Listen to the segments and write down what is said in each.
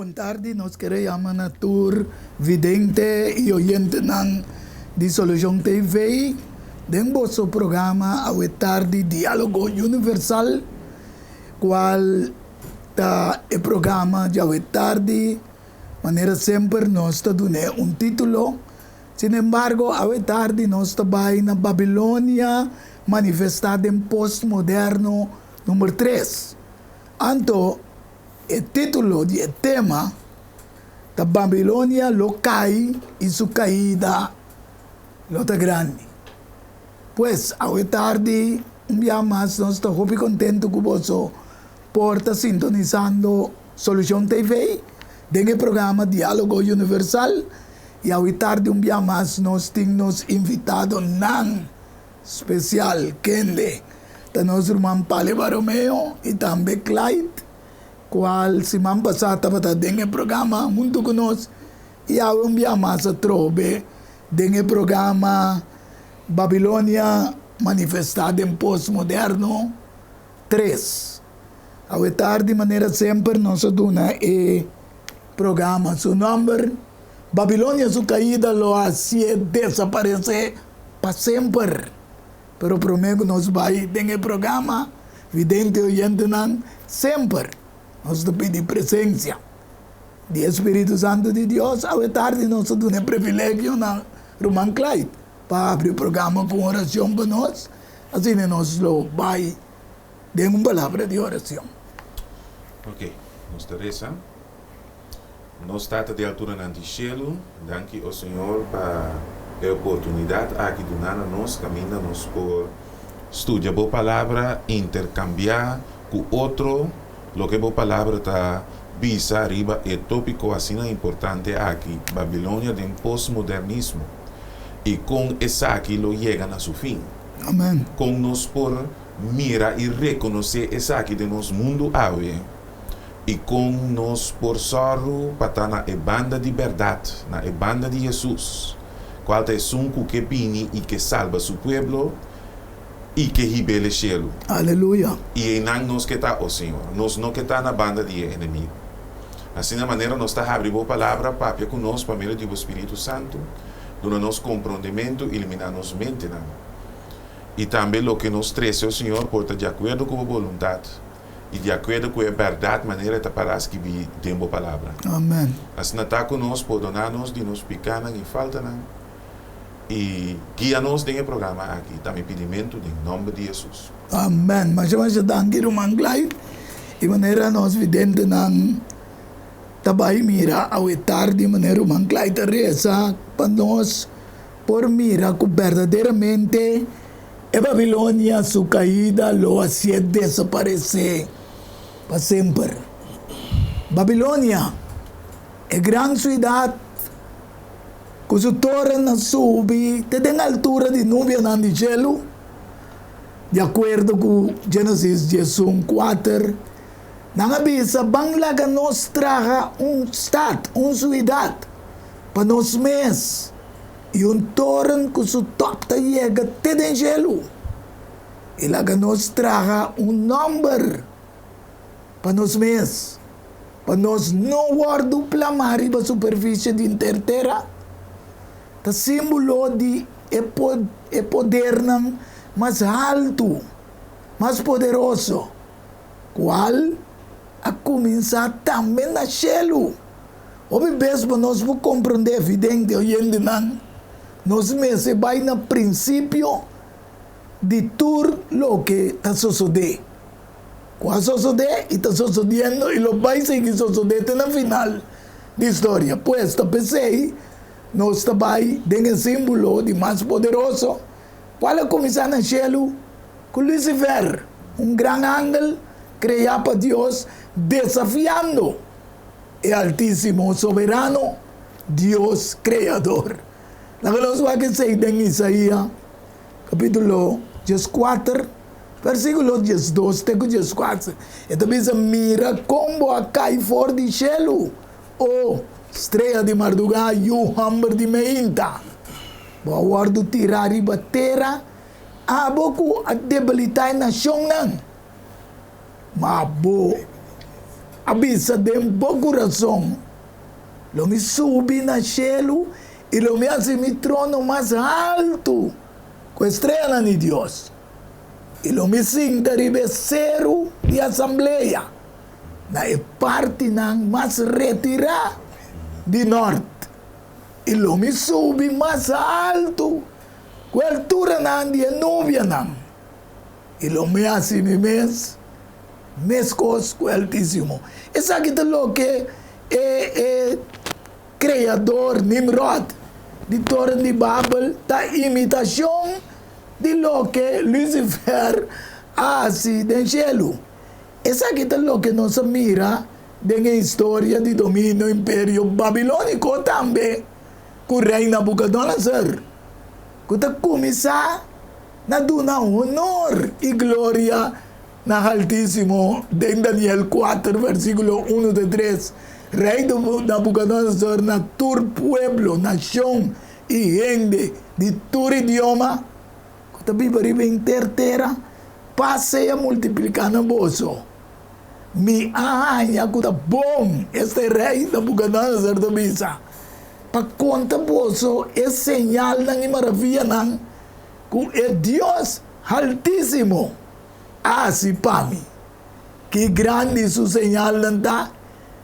Bon tardi, nos kere yama na tur vidente y oyentenan di Solucion TV den boso programa awe tardi Dialogo Universal, cual ta e programa di awe tardi. Manera semper nos ta dun'é un título. Sin embargo, awe tardi nos ta bai na Babilonia manifestá den postmoderno number tres. Anto, e título di e tema ta Babilonia lo kai i su kaida lo ta grandi. Pues, awe tardi un bia mas nos ta hopi kontentu ku boso por ta sintonisando Solucion TV den e programa Dialogo Universal y awe tardi un bia mas nos tin nos invitadonan special kende ta nos ruman Pale Baromeo y tambe Clyde cual siman pasa tabata den e programa hunto cu nos y awe un bia mas atrobe den e programa Babilonia Manifesta den Postmoderno tres. Awe tardi manera semper nos a duna e programa su nomber, Babilonia su caida lo hacié desaparecé pa semper. Pero prome cu nos bay den e programa, vidente oyentenan, semper nos ta pidi presencia di e Spiritu Santo di Dios. Awe tardi nos a duna e privilegio na Ruman Clyde pa habri e programa cu un oracion pa nos, asina nos lo bay den un palabra di oracion. Ok, nos ta resa. Nos Tata di alturanan di shelu, danki o Señor pa e oportunidad aki duna na nos caminda nos por studia Bo Palabra, intercambia cu otro loke Bo Palabra ta bisa riba e topico asina importante aki, Babilonia den postmodernismo y con esaki lo yega na su fin. Amen. Con nos por mira i rekonosé esaki den nos mundu awe i kon nos por sòru pa ta na e banda di bèrdat, na e banda di Hesus, kual ta esun ku ke bini i ke salba su pueblo i ke hib'el e shelu. Aleluya! I einan nos ke ta, o Señor. Nos no ke ta na banda di e enemigu. Asina manera nos ta habri Bo Palabra, papia ku nos pa medio di Bo Spiritu Santu, duna nos komprondementu, iluminá nos mentenan. I tambe loke nos trese, o Señor, por ta di akuerdo ku bo boluntat i di akuerdo ku e bèrdat manera e ta pará skibí den bo Palabra. Amen. Asina ta ku nos, pordoná nos di nos pikánan i faltanan, i guia nos den e programa aki. Ta mi pidimentu den nòmber di Hesus. Amen. Masha masha danki ruman Clyde. I manera nos videntenan ta bai mira awe tardi manera ruman Clyde ta resa pa nos. Por mira ku berdaderamente e Babilonia su kaida lo hasié desaparesé pa semper. Babilonia, e gran siudat ku su torennan subi te den altura di nubianan di shelu, di akuerdo ku Génesis diesun kuater, nan a bisa, Ban laga nos traha un stat, un siudat, pa nos mes. I un toren ku su tòp ta yega te den shelu. I laga nos traha un nòmber pa nos mes, pa nos no wòrdu plamá riba superfisie di henter tera. Ta símbolo di e e podernan mas haltu, mas poderoso, kual a kuminsá tambe na shelu. Hopi bes pa nos por komprondé evidente oyentenan, nos mester bai na prinsipio di tur loke ta sosodé, ku a sosodé i ta sosodiendo i lo bai sigui sosodé te na final di historia. Pues ta p'esei nos ta bai den e símbolo di mas poderoso, kual a kuminsá na shelu ku Lucifer, un gran angel kreá pa Dios, desafiando E Altísimo, Soberano, Dios Kreador. Laga nos wak esei den Isaia kapítulo dieskuater, versíkulo diesdos te ku dieskuater. E ta bisa, Mira kon bo a kai for di shelu, o strea di mardugá, yu hòmber di meinta! Bo a wòrdu tirá riba tera, abo ku a debilitá e nashonnan. Ma bo. a bisa den bo kurason, Lo mi subi na shelu i lo mi hasi mi trono mas haltu ku e streanan di Dios, i lo mi sinta riba e seru di asamblea na e partinan mas retirá di nòrt, i lo mi subi mas haltu ku e alturanan di e nubianan, i lo mi hasi mi mes meskos ku e Altísimo. Esaki ta loke e e kreador Nimrod di Toren di Babel ta imitashon di loke Lucifer a hasi den shelu. Esaki ta loke nos a mira den e historia di dominio Imperio Babilóniko tambe ku Rei Nabukodonosor, ku ta kuminsá na duna honor i gloria na Haltísimo den Daniel kuater versíkulo unu te tres. Rei Nabukodonosor na tur pueblo, nashon i hende di tur idioma ku ta biba riba henter tera, pas sea multipliká na boso. Mi a haña ku ta bon, este rei Nabukodonosor ta bisa, pa konta boso e señalnan i maravianan ku e Dios Haltísimo a hasi pa mi. Ki grandi su señalnan ta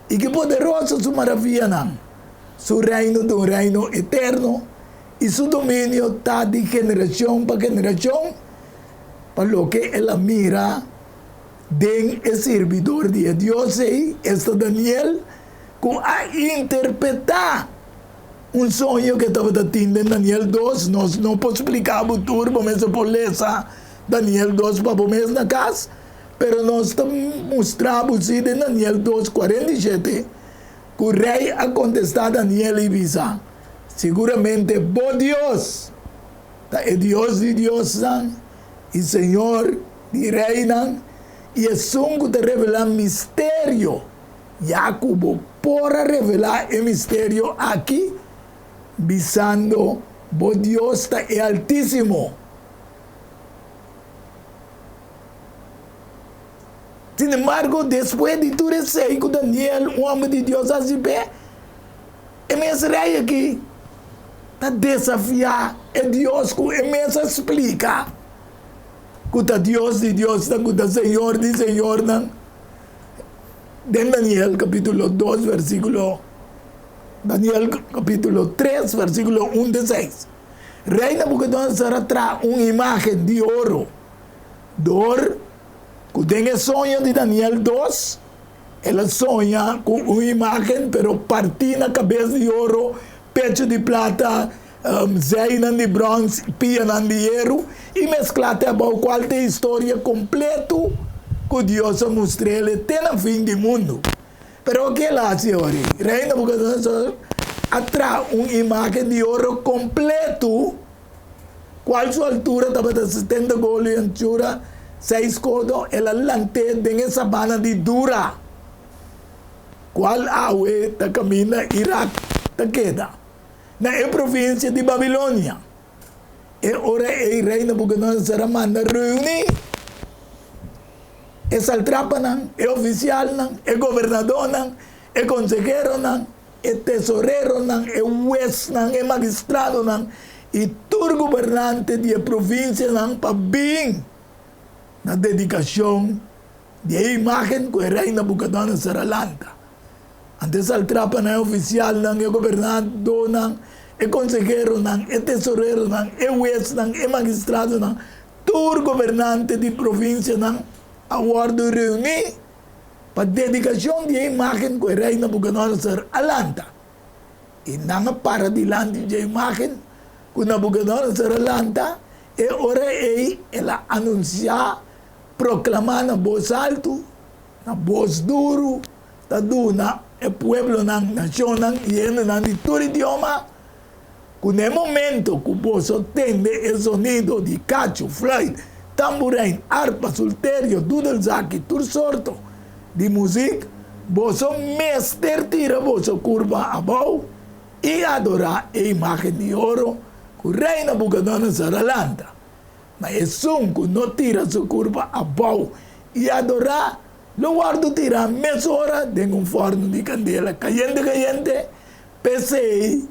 i ki poderoso su maravianan! Su reino ta un reino eterno i su dominio ta di generashon pa generashon, pa loke el a mira den e sirbidor di e Dios ei, esta Daniel, ku a interpretá un soño ku e tabata tin den Daniel dos. Nos no por splika bo tur, bo mester por lesa Daniel dos pa bo mes na kas, pero nos ta mustra bo si den Daniel dos, 47, ku rei a kontestá Daniel i bisa, Siguramente bo Dios ta e Dios di diosnan i Señor di reinan, i esun ku ta revelá misterio, ya ku bo por a revelá e misterio aki, bisando, Bo Dios ta e Altísimo. Sin embargo, despues di tur esei ku Daniel, un hòmber di Dios, a hasi p'e, e mes rei aki ta desafiá e Dios ku e mes a splika ku ta Dios di diosnan, ku ta Señor di señornan. Den Daniel kapítulo dos versíkulo Daniel kapítulo tres versíkulo un te seis, Rei Nabukodonosor a traha un imágen di oro dor ku den e soño di Daniel dos, el a soña ku un imágen pero partí na kabes di oro, pechu di plata, zeinan di bròns, pianan di yeru, i mesklá te abou kual ta e historia kompletu ku Dios a mustr'el te na fin di mundu. Pero ke el a hasi ora ei? Rei Nabukodonosor a traha un imágen di oro kompletu, kual su altura tabata setenta golo i anchura seis kodo, el a lant'é den e sabana di Dura, kual awe ta kaminda Irak ta keda, na e provinsia di Babilonia. E ora ei rei Nabukodonosor a manda reuní e saltrapanan, e ofisialnan, e gobernadónan, e konseheronan, e tesoreronan, e huesnan, e magistradonan i tur gobernante di e provinsianan pa bin na dedikashon di e imágen ku e rei Nabukodonosor a lanta. Anto e saltrapanan, e ofisialnan, e gobernadónan, e konseheronan, e tesoreronan, e huesnan, e magistradonan, tur gobernante di provinsianan a wòrdu reuní pa dedikashon di e imágen ku e rei Nabukodonosor a lanta. I nan a para dilanti dje imágen ku Nabukodonosor a lanta, e ora ei el a anunsiá, proklamá na bos altu, na bos duru, ta duna e pueblonan, nashonnan i hendenan di tur idioma, ku na e momento ku boso tende e zonido di kachu, fluit, tamburein, arpa, sulterio, dudelzak i tur sorto di muzik, boso mester tira boso kurpa abou i adorá e imágen di oro ku Rei Nabukodonosor a lanta. Ma esun ku no tira su kurpa abou i adorá, Lo wòrdu tirá mesora den un fòrnu di kandela kayente kayente. P'esei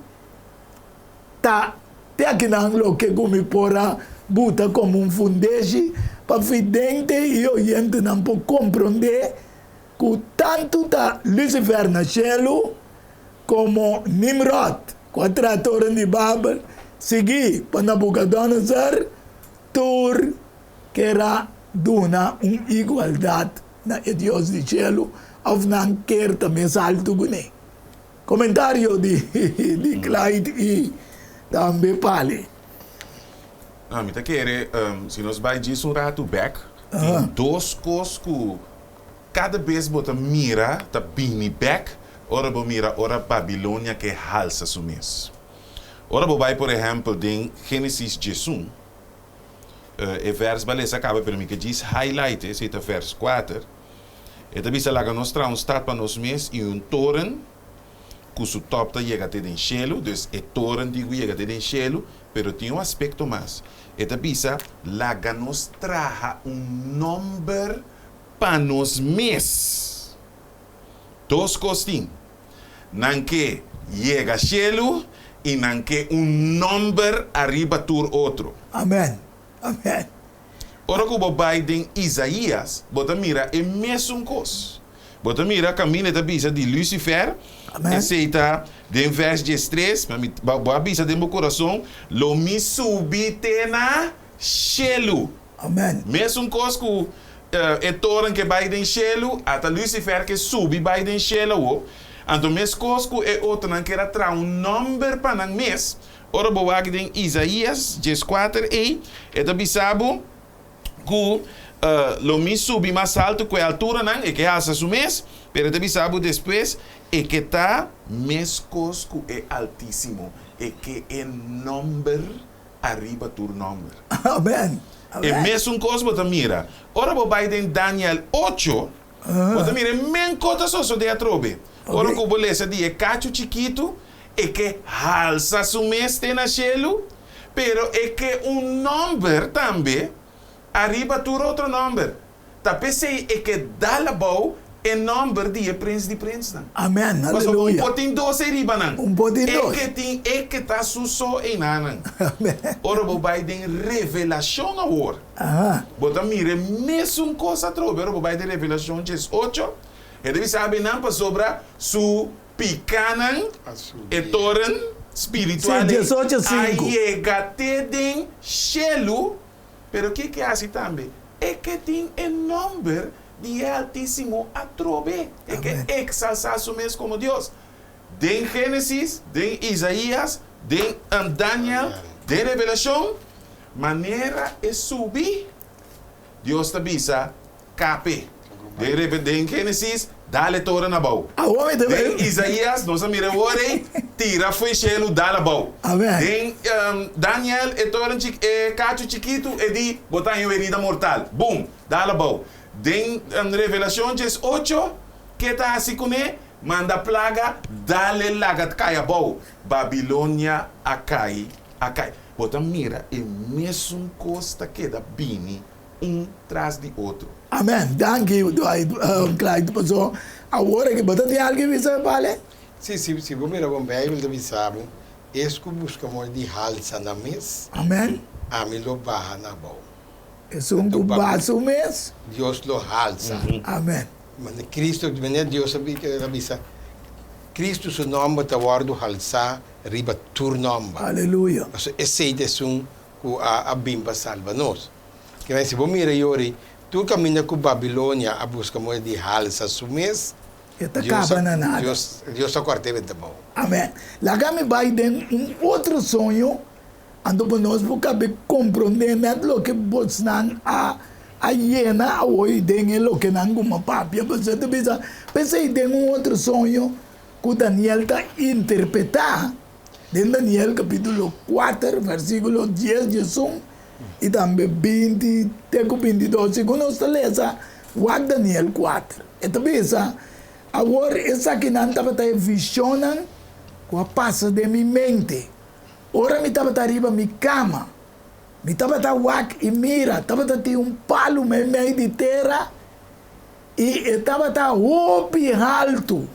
ta te akinan loke ku mi por a buta komo un fundeshi pa vidente i oyentenan por komprondé ku tantu ta Lucifer na shelu komo Nimrod ku a traha toren di Babel, siguí pa Nabucodonosor, tur ker a duna un igualdat na e Dios di shelu òf nan ker ta mes altu kuné. Komentario di di Clyde i tambe Pali. No, mi ta kere si nos bai djis un ratu bek, tin dos kos ku kada bes bo ta mira ta bini bek ora bo mira ora Babilonia ke halsa su mes. Ora bo bai por ehèmpel den Génesis diesun, E vers ba lesa kaba pero mi ke djis highlight e, esei ta vers kuater. E ta bisa laga nos traha un stat pa nos mes i un toren ku su top ta yega te den shelu. Dus e toren tin ku yega te den shelu, pero tin un aspekto mas. E ta bisa laga nos traha un nomber pa nos mes. Dos kos tin. Nan ke yega shelu i nan ke un nòmber ariba tur otro. Amen. Amen. Ora ku bo bai den Isaías, bo ta mira e mesun kos. Bo ta mira kaminda e ta bisa di Lucifer, Amen. esei ta den vèrs diestres, ma mi, bo a bisa den bo kurason, Lo mi subi te na shelu. Amen. Mesun kos ku e toren ke bai den shelu, ata Lucifer ke subi bai den shelu awo. Anto meskos ku e otronan ker a traha un nòmber pa nan mes, ora bo wak den Isaías dieskuater ei, e ta bisa bo ku lo mi subi mas altu ku e alturanan, e ke alsa su mes, pero e ta bisa bo despues, e ke ta meskos ku e Altísimo, e ke e nòmber ariba tur nòmber. Amen. E mesun kos bo ta mira ora bo bai den Daniel ocho, bo ta mira e men kos ta sosodé atrobe. Ora ku bo lesa di e kachu chikitu, e ke halsa su mes te na shelu, pero e ke un nòmber tambe ariba tur otro nòmber. Ta p'esei e ke dal abou e nòmber di e Prins di prinsnan. Amen, Pasobra un aleluya. por tin dos ei riba nan. Un por tin E dos. ke tin e ke ta su so einanan. Amen. Ora bo bai den Revelashon awor, Aha. bo ta mira e mesun kos atrobe. Ora bo bai den Revelashon diesocho, e ta bisa abenan pasobra su pikanan, A subi. e toren spiritual Sí, ei, diesocho a sinku. yega te den shelu. Pero kiko e hasi tambe? E ke tin e nòmber di e Altísimo atrobe. E ke eksalsá su mes komo Dios. Den Génesis, den Isaías, den Daniel, den Revelashon, manera e subi, Dios ta bisa, Kape. Den den Génesis, dal e toren abou. Awor mi ta Den Isaías, nos a mira awor ei, tira fo'i shelu, dal abou. Amen. Den Daniel, e toren chik, e kachu chikitu, e di, bo ta haña un herida mortal. Bum! Dal abou. Den Revelacion diesocho, ke ta hasi kuné? Manda plaga, dal e laga kai abou. Babilonia a kai, a kai. Bo ta mira e mesun kos ta keda bini un tras di otro. Amen danki Dwight Clyde paso awor aki bo ta tin algu bisa bale? Si, si, si bo mira bon Bijbel ta bisa bo, Es ku buska mooi di halsa nan mes, Amen. ami lo baha na abou. Esun ku baha su mes. Dios lo halsa. Amen. Mane Cristo, manera Dios a bisa, Cristo su nomber ta wòrdu halsá riba tur nomber. Aleluya. Pasobra esei ta esun ku a bin pa salba nos. Kiba si bo mira yori, tur kaminda ku Babilonia a buska moe di halsa su mes, E ta kaba na nada. Dios, Dios a kòrt'é benta bou. Amen. Laga mi bai den un otro soño, anto pa nos por kabe komprondé nèt loke bosnan a a yena awor den e loke nan ku mi a papia. Pasobra ta bisa, p'esei den un otro soño ku Daniel ta interpretá, Den Daniel capítulo kuater versículo dies, diesun i tambe binti te ku bintidos, segun nos ta lesa wak Daniel kuater, e ta bisa, Awor esakinan tabata e vishonnan ku a pasa den mi mente ora mi tabata riba mi kama. Mi tabata wak i mira, tabata tin un palu meimei di tera. I e tabata hopi haltu.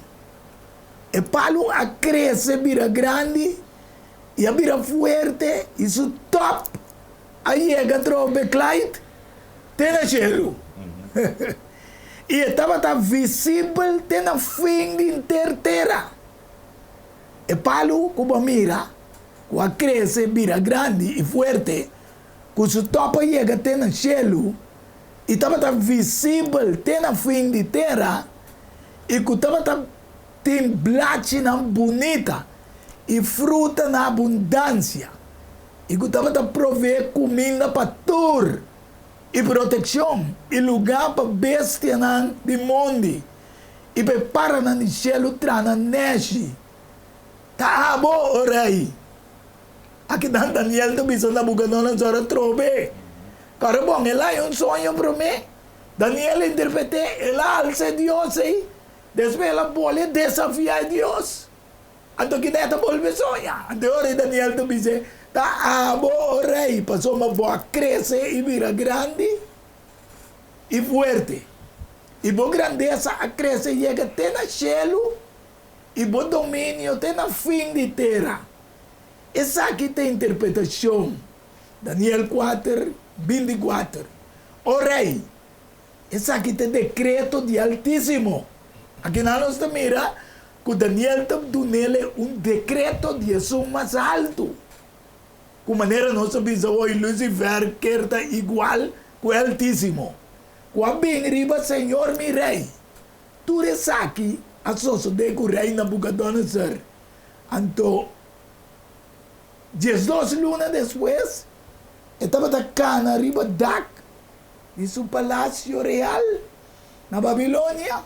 E palu a krese bira grandi i a bira fuerte i su tòp a yega trobe Clyde te na shelu. I e tabata visibel te na fin di henter tera. E palu ku bo mira ku a krese bira grandi i fuerte, ku su tòp a yega te na shelu i tabata visibel te na fin di tera, i ku tabata tin blachinan bunita i fruta na abundansia, i ku tabata proveé kuminda pa tur, i protekshon, i lugá pa bestianan di mondi, i pa e paranan di shelu traha nan nèshi. Ta abo, o rei! Akinan Daniel ta bisa Nabucodonosor atrobe, Kòrda bon, el a haña un soño promé. Daniel a interpret'é, el a alsa e Dios ei, despues el a bolbe desafiá e Dios. Anto kina e ta bolbe soña? Anto e ora ei Daniel ta bis'é, Ta abo, o rei, pasobra bo a krese i bira grandi i fuerte, i bo grandesa a krese yega te na shelu, i bo dominio te na fin di tera. Esaki ta interpretashon. Daniel kuater, 24. O rei, esaki ta e dekreto di Altísimo. Akinan nos ta mira ku Daniel ta dun'el un dekreto di esun mas haltu. Ku manera nos ta bisa hoy, Lucifer ker ta igual ku e Altísimo, ku a bin riba Señor mi Rei. Tur esaki a sosodé ku Rei Nabucodonosor. Anto 12 luna despues, e tabata kana riba dak di su palasio real na Babilonia.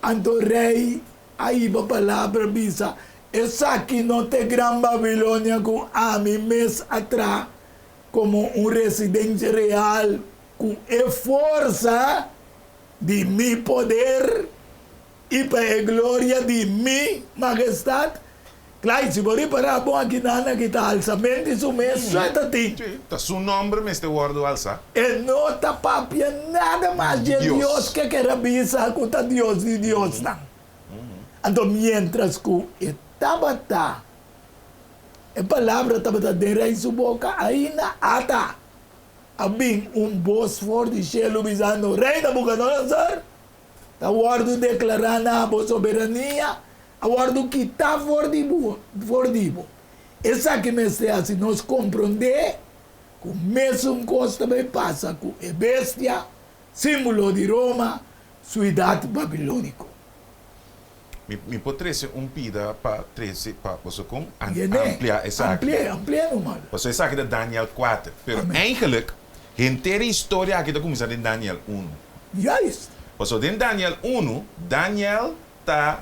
Anto rei a hiba palabra bisa, Esaki no ta e gran Babilonia ku ami mes a traha komo un residensia real ku e forsa di mi poder i pa e gloria di mi magestat? Clay, si bo ripará bon aki nan aki ta alsamento di su mes so e ta tin. Sí, ta su nomber mester wòrdu alsá. E no ta papia nada mas dje Dios ke kere bisa ku ta Dios di diosnan. Anto miéntras ku e tabata, e palabra tabata den rei su boka ainda, ata, a bin un bos for di shelu bisando, Rei Nabukodonosor, ta wòrdu deklará na bo soberania a wòrdu kitá for di bo, for di bo. Esaki mester hasi nos komprondé ku mesun kos ta bai pasa ku e bestia, símbolo di Roma, suidat babilóniko. Mi, mi por trese un pida pa trese pa boso kon an, Yene, amplia esaki. ampli'é, ampli'é normal. Pasobra esaki ta Daniel kuater. Pero Amén. eigenlijk, henter e historia aki ta kuminsá den Daniel unu. Juist. Pasobra den Daniel unu, Daniel ta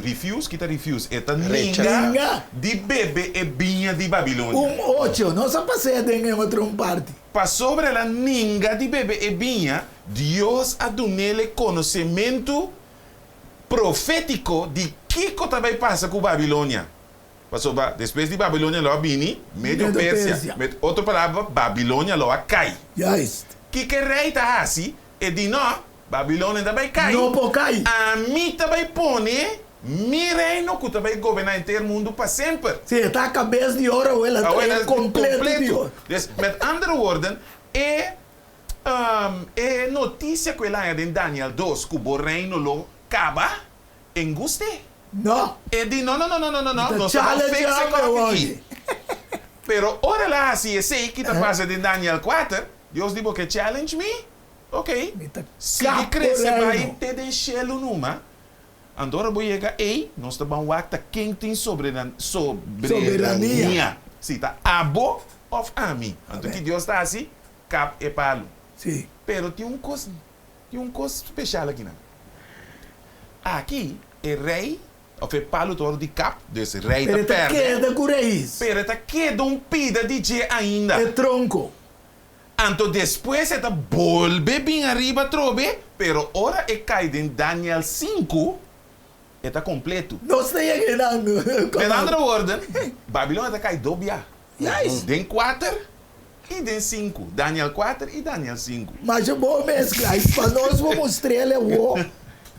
refuse, ki ta refuse? E ta ninga di bebe e biña di Babilonia. Un ocho, nos a pas'é den e otro un parti. Pasobra el a ninga di bebe e biña, Dios a dun'el e konosementu profétiko di kiko ta bai pasa ku Babilonia. Pasobra despues di Babilonia lo a bini Medio Persia. Met otro palabra, Babilonia lo a kai. Juist. Kiko e rei ta hasi? E di, No, Babilonia ta bai kai. No por kai. Ami ta bai pone mi reino ku ta bai goberná henter mundu pa semper. Sí, e ta kabes di oro, el a trae kompleto di oro. Dus, met andere woorden, e e notisia ku el haña den Daniel dos ku bo reino lo kaba, e ngust'é. No. E di, No, no, no, no, no, no, Mi ta nos ta bai challenge fix e ami kòki awor. aki. Pero ora el a hasi esei, ki ta pasa den Daniel kuater? Dios di, Bo ke challenge mi? Ok, Mi ta sigui kap bo krese bai reino. te den shelu numa. Anto ora bo yega ei, nos ta ban wak ta ken tin sobreran, Soberania. soberania. Si ta abo òf ami. Anto Amèn. ki Dios ta hasi? Kap e palu. Sí. Pero tin un kos, tin un kos speshal akinan. Aki e rei òf e palu ta wòrdu di kap, dus rei ta Pero e ta pèrdè. keda ku rais. Pero e ta keda un pida di dje ainda. E tronko. Anto despues e ta bolbe bin ariba atrobe, pero ora e kai den Daniel sinku, e ta kompletu. Nos ta yega einan, Met Konal. andere woorden, Babilonia ta kai dobia. Juist. Den kuater i den 5. Daniel 4 i Daniel 5. Masha bon meskla. I pa nos bo mustr'el awor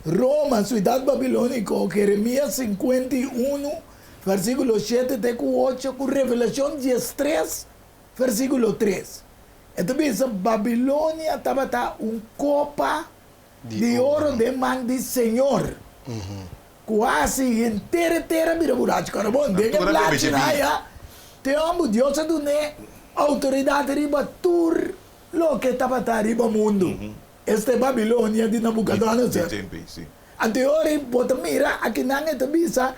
Roma, siudat babilóniko, Jeremías 51, versíkulo 7 te ku 8, ku Revelashon 13, versíkulo 3. E ta bisa, Babilonia tabata un kopa di oro den man di Señor, ku a hasi henter e tera bira burachi. Kòrda bon, den e blachinan aya, te hòmber Dios a dun'é outoridat riba tur loke tabata riba mundu. Esta e Babilonia di Nabucodonosor. Anto e ora ei bo ta mira akinan e ta bisa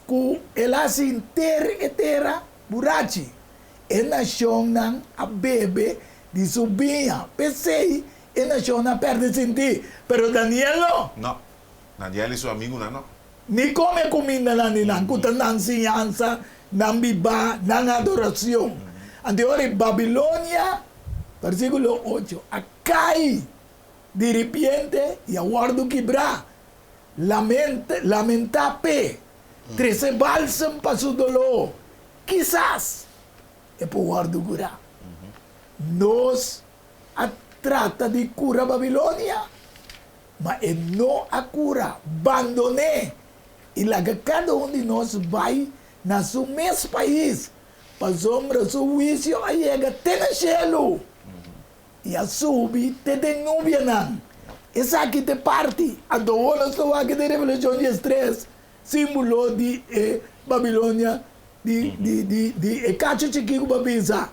ku el a hasi henter e tera burachi. E nashonnan a bebe di su biña. P'esei e nashonnan a pèrdè sintí. Pero Daniel no. No. Daniel i su amigunan no. Ni kome kumindanan di nan, ku ta nan siñansa, nan bibá, nan adorashon. Anto e ora ei Babilonia, versíkulo 8, a kai di ripiente i a wòrdu kibrá. Lamenta, lamentá p'e. Trese bálsam pa su doló. Kisas e por wòrdu kurá. Nos a trata di kura Babilonia, ma e no a kura. Bandon'é i laga kada un di nos bai na su mes pais, pasobra su huisio a yega te na shelu i a subi te den nubianan. Esaki ta e parti. Anto awor nos ta wak den Revelashon 13. Símbolo di e Babilonia di di di di e kachu chikí ku bo a bisa.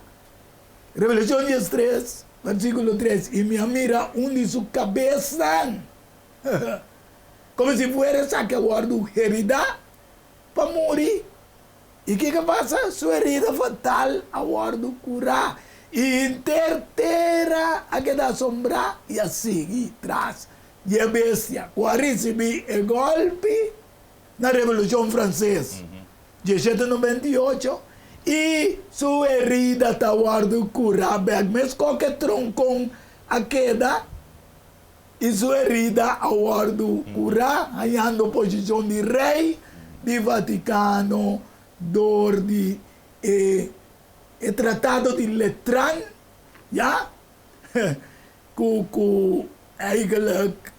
Revelashon 13, versíkulo 3, I mi a mira un di su kabesnan, komo si fuera esaki a wòrdu heridá pa muri. I kiko a pasa? Su herida fatal a wòrdu kurá, i henter tera a keda asombrá i a sigui tras Di e bestia ku a risibí e gòlpi na Revolushon Franses, 1798, i su herida ta wòrdu kurá bèk meskos ku e tronkon a keda i su herida a wòrdu kurá hañando posishon di rei di Vatikano dor di e e Tratado di Letran, ya. Ku ku eigenlijk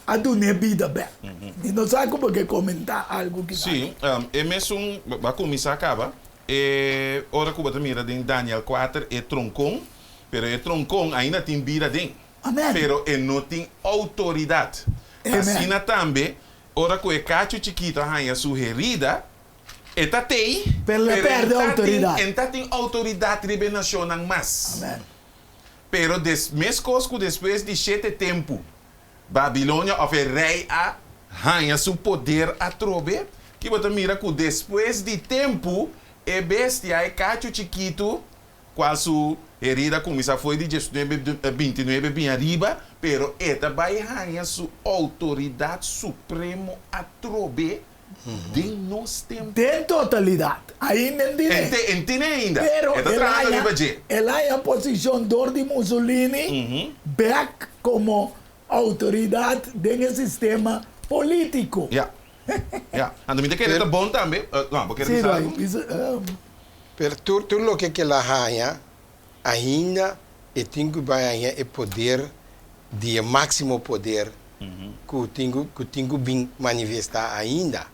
a dun'é bida bèk. Mi no sa ku bo ke komentá algu kisas. Sí, e mesun bo a kuminsá kaba e ora ku bo ta mira den Daniel 4 e tronkon, pero e tronkon ainda tin bida den, Amen. pero e no tin outoridat. Amen. Asina tambe ora ku e kachu chikitu a haña su herida, e ta tei, Pero el a pero e pèrdè ta tin outoridat. e ta tin outoridat riba e nashonnan mas. Amen. Pero des meskos ku despues di shete tempu Babilonia òf e rei a haña su poder atrobe, ki bo ta mira ku despues di tempu e bestia, e kachu chikitu, kual su herida kuminsá fo'i di diesnuebe bintinuebe bin ariba, pero e ta bai haña su outoridat supremo atrobe Den nos tempu. Den totalidat. Ainda en tine. En te, en tine ainda. Pero E ta el trahando haya, riba dje. el haya posishon dor di Mussolini bek komo outoridat den e sistema polítiko. Ya. Ya. Anto mi ta kere ta bon tambe. No, bo kere Sí, bisa Roy, algu? bisa, Pero tur, tur loke ke el a haña, ainda e tin ku bai haña e poder di e máksimo poder ku tin ku ku tin ku bin manifestá ainda.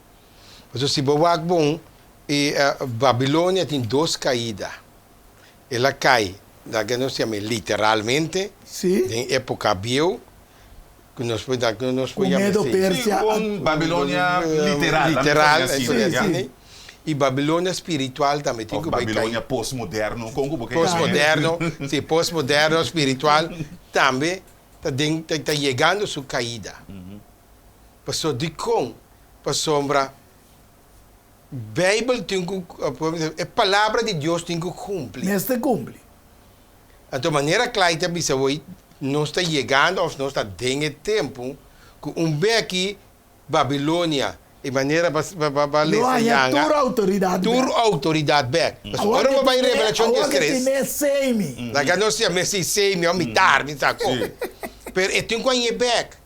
Pasobra si bo wak bon, e Babilonia tin dos kaida. El a kai, laga nos yam'é literalmente, Sí. den époka bieu, ku nos por ku nos por Ku yama Medo así. Sí, Persia a un Babilonia literal, laga nos Literal, pone asina, sí, ya. sí. I Babilonia spiritual tambe tin Of ku bai kai. Babilonia postmoderno, kon ku bo ke yam'é? Postmoderno, sí, postmoderno spiritual tambe ta den ta ta yegando su kaida. Pasobra dikon? Pasobra Beibel tin ku e palabra di Dios tin ku kumpli. Mester kumpli. Anto manera Clyde ta bisa hoy nos ta yegando of nos ta den e tempu ku un beki Babilonia e manera pa pa pa Lo lesa haña yanga tur outoridat tur bek. outoridat bek. Pasobra Awor ora ke bo bai tine Revelashon awor ke 13 tine seimi. Laga nos yam'é si seimi of mitar mi sa kon. Pero e tin ku hañ'é bek.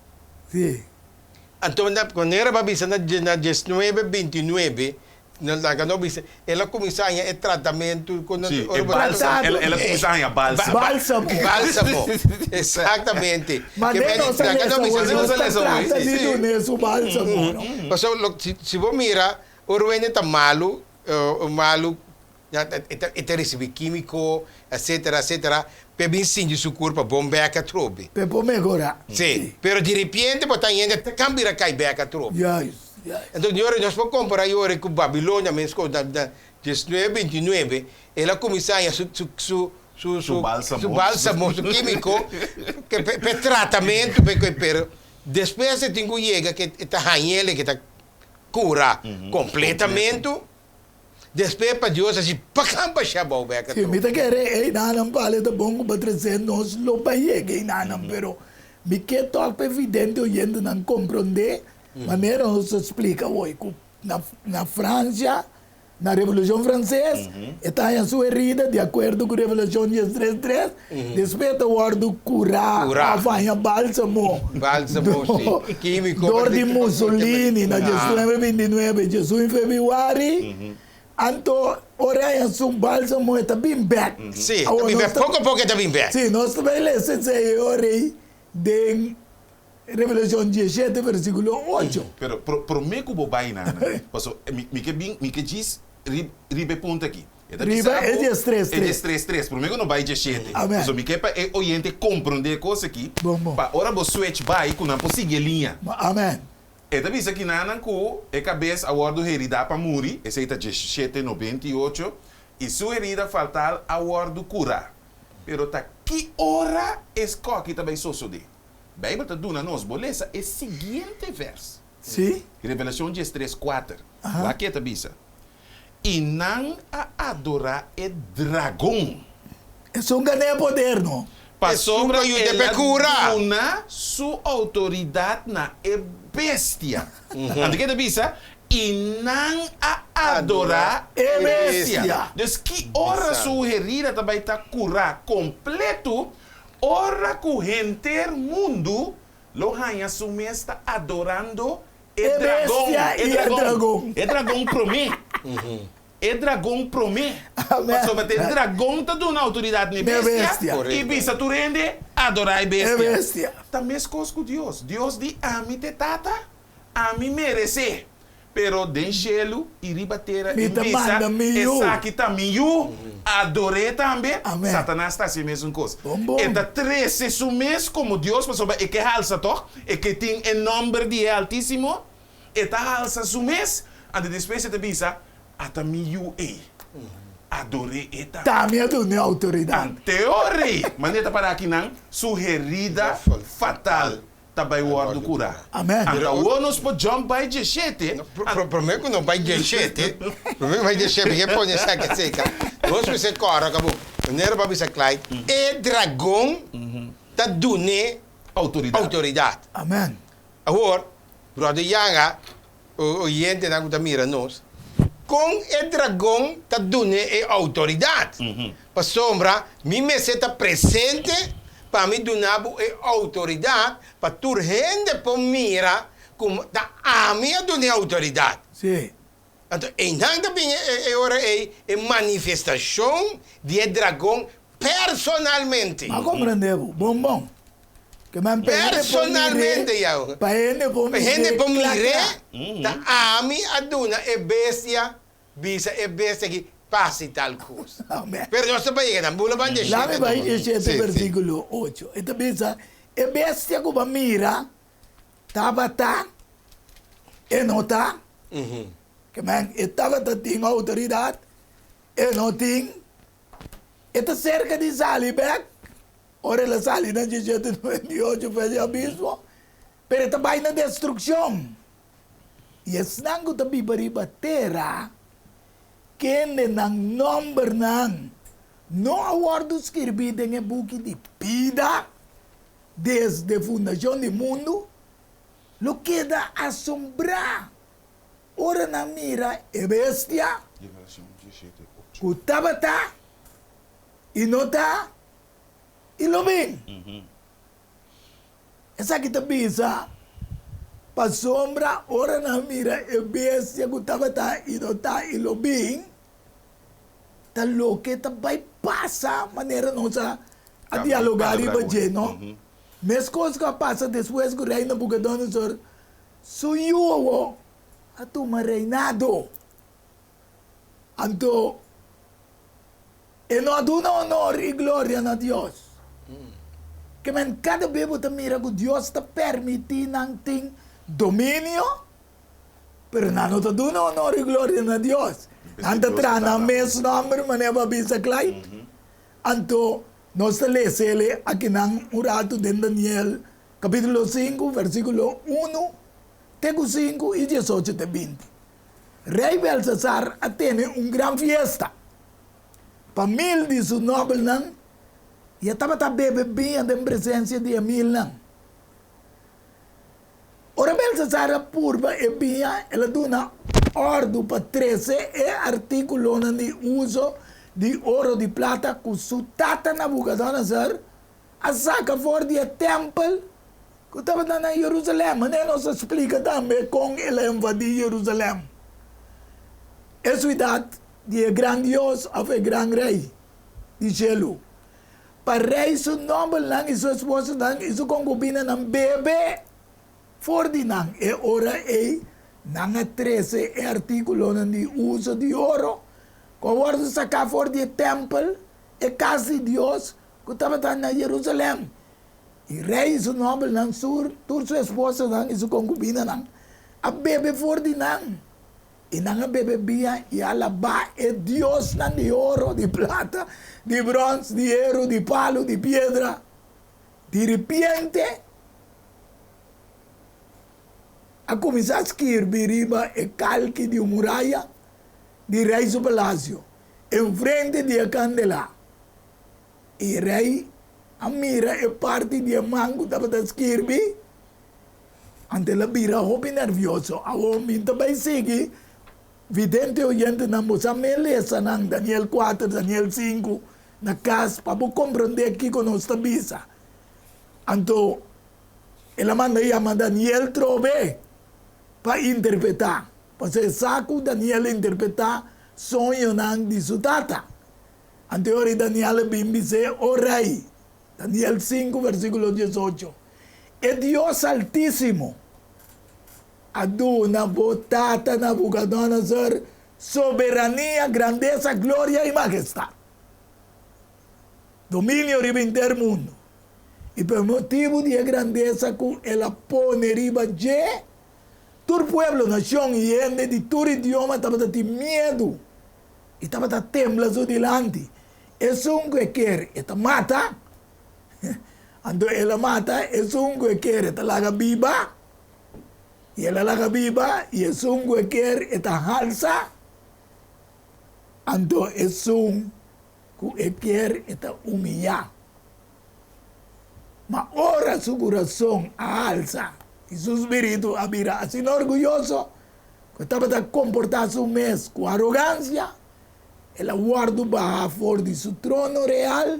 Sí. Anto manera bo a bisa na 19, 29. No laga no bisa, el a kuminsá haña e tratamentu ku Sí, e bálsamo, el el a kuminsá haña bálsamo. Bálsamo. Bálsamo, eksaktamente. Ma Ke den men nos a laga lesa no bisa, hoy, nos Nos a ta lesa hoy, trata sí, di sí. dun'é su bálsamo, no? Pasobra lo si si bo mira ora un hende ta malu, malu ya e ta e ta risibí kímiko, etsetera, etsetera, p'e bin sinti su kurpa bon bèk atrobe. P'e por mehorá. Sí, pero diripiente bo ta hende ta kan bira kai bèk atrobe. Juist, juist. Enton, yora nos por kompará yora ku Babilonia meskos na na diesnuebe bintinuebe, el a kuminsá haña su su su su Su bálsamo. su bálsamo, su kímiko, ke p'e p'e tratamentu, p'e ke pero despues e tin ku yega ke e ta hañ'el ke ta kura kompletamentu. Despues pa Dios hasi pakan basha abou bek Si, mi atrobe. ta kere einanan pale ta bon ku pa trese nos lo pa yega einanan, pero mi ke tòg pa e vidente oyentenan komprondé manera nos a splika awor ku na na Francia, na Revolushon Franses, e ta haña su herida di akuerdo ku Revelashon diestres tres, despues e ta wòrdu kurá Kurá. òf haña bálsamo Bálsamo, si. Kímiko. dor di Mussolini na diesnuebe bintinuebe, diesun febrüari, anto ora e haña su bálsamo e ta bin bèk. Si, ta Awor bin nos bèk. ta Poko a poko e ta bin bèk. Si, nos ta bai lesa esei e ora ei den Revelashon diesshete versíkulo ocho. Pero promé ku bo bai nan, paso mi mi ke bin mi ke djis riba e punto aki. E ta Riba bisa e bo diestres e tres. diestres tres. Promé ku no bai diesshete. Amèn. Paso mi ke pa e oyente komprondé e kos aki, Bon, bon. pa ora bo switch bai ku nan por sigui e liña. Amèn. E ta bisa kinanan ku e kabes a wòrdu heridá pa muri, esei ta diesshete 98, i su herida faltal a wòrdu kurá. Pero ta ki ora e skòki ta bai sosodé? Beibel ta duna nos bo lesa e siguiente vèrs. Sí. Revelashon diestres kuater. Wak ke ta bisa, I nan a adorá e dragon. Esun gané poder, no? Pasobra Esun ku yuda el p'e a kura. duna su outoridat na e bestia. Anto ke ta bisa, I nan a adorá E e bestia. bestia. Dus ki ora su herida ta bai ta kurá kompletu? Ora ku henter mundu lo haña su mes ta adorando e E dragon, bestia e i e dragon, dragon. e dragon promé, e dragon promé. Amen. Pasobra ta e dragon ta duna outoridat na e Na e bestia bestia. i bisa tur hende adorá e E bestia. bestia. Ta meskos ku Dios. Dios di, Ami ta e Tata, Ami meresé. Pero den shelu i riba tera Mi i ta bisa, manda mi yu. Esaki ta mi yu, ador'é tambe. Amen. Satanas ta hasi e mesun kos. Bon, bon. E ta trese su mes komo Dios, pasobra e ke halsa tòg, e ke tin e nòmber di e Altísimo. E ta halsa su mes, anto despues e ta bisa, Ata mi yu ei, ador'é e tambe. Ta mi a dun'é outoridat. Anteo rei, manera ta para akinan, su herida fatal. ta bai wòrdu kurá. Amen. Anto awor nos por jump bai djeshete. Promé ku nos bai djeshete, promé ku bai djeshete, mi ke pone esaki aseka. Nos mester kòrda kaba manera bo a bisa Clyde, e dragon ta dun'é Outoridat. outoridat. Amen. Awor, bròder Yanga, oyentenan ku ta mira nos, kon e dragon ta dun'é e outoridat? Pasobra mi mester ta presente pa mi duna bo e outoridat pa tur hende por mira ku ta ami a duna e outoridat. Sí. Anto einan ta bin e ora ei e manifestashon di e dragon personalmente. M'a komprendé bo bon bon. Ke men pa hende por Personalmente, mir'é, Yahuwah. pa hende por Pa hende mir'é por kla mir'é, kla. ta ami a duna e bestia, bisa e bestia aki, pasa tal kos. Amen. Pero nos ta bai yega nan bula ban dje Laat shete mi bai anto. dje shete Sí, sí. versíkulo ocho. E ta bisa, E bestia ku bo a mira tabata, e no ta. Ke men e tabata tin outoridat, e no tin. E ta serka di sali bèk. Ora el a sali na diesshete 98 fe di abismo, pero e ta bai na destrukshon. I esnan ku ta biba riba tera, kende nan nòmbernan no a wòrdu skirbí den e buki di bida desde fundashon di mundu, lo keda asombrá ora nan mira e bestia ku tabata i no ta i lo bin. Esaki ta bisa. Pasobra ora nan mira e bestia ku tabata i no ta i lo bin, ta loke ta bai pasa manera nos a dialogá riba dje, no? Meskos ku a pasa despues ku Rei Nabukodonosor su yu awor a tuma reinado. Anto e no a duna honor i gloria na Dios. Ke men kada bes bo ta mira ku Dios ta permití nan tin dominio, pero nan no ta duna honor i gloria na Dios. Nan ta traha nan mes nòmber manera bo a bisa Clyde. Anto nos ta lesa el akinan un ratu den Daniel kapítulo sinku versíkulo unu te ku sinku i diesocho te binti. Rei Belsasar a tene un gran fiesta pa mil di su nobelnan i e tabata bebe biña den presensia di e milnan. Ora Belsasar a purba e biña, el a duna òrdu pa trese e artíkulonan di uso di oro di plata ku su tata Nabukodonosor a saka for di e tèmpel ku tabata na Jerusalèm. Manera nos a splika tambe kon el a invadí Jerusalèm, e siudat di e gran Dios òf e gran Rei di shelu, pa rei su nòbelnan i su esposonan i su konkubinanan bebe for di nan. E ora ei nan a trese e artíkulonan di uso di oro ku a wòrdu saká for di e tèmpel, e kas di Dios, ku tabata na Jerusalèm, i rei i su nòbelnan, su tur su esposanan i su konkubinanan a bebe for di nan, i nan a bebe biña i a alabá e diosnan di oro, di plata, di bròns, di heru, di palu, di piedra. Di ripiente a kuminsá skirbi riba e kalki di un muraya di rei su palasio, enfrente di e kandelá. E rei a mira e parti di e man ku tabata skirbi, anto el a bira hopi nervioso. Awor mi ta bai sigui vidente oyentenan, bo sa mi lesa nan Daniel kuater, Daniel sinku na kas pa bo komprondé kiko nos ta bisa. Anto el a manda yama Daniel trobe pa interpretá, pasobra e sa ku Daniel a interpretá soñonan di su tata. Anto e ora Daniel a bin bis'é, O rei, Daniel sinku versíkulo diesocho, e Dios Altísimo a duna bo tata Nabukodonosor soberania, grandesa, gloria i mahestat, dominio riba henter mundu. I pa e motibu di e grandesa ku el a pone riba dje, tur pueblo, nashon i hende di tur idioma tabata tin miedu. I tabata tembla su dilanti. Esun ku e ker, e ta mata. Anto el a mata esun ku e ker, e ta laga biba. I el a laga biba, i esun ku e ker, e ta halsa. Anto esun ku e ker, e ta umiyá. Ma ora su kurason a halsa i su spiritu a bira asina orguyoso, ku e tabata komportá su mes ku arogansia, el a wòrdu bahá for di su trono real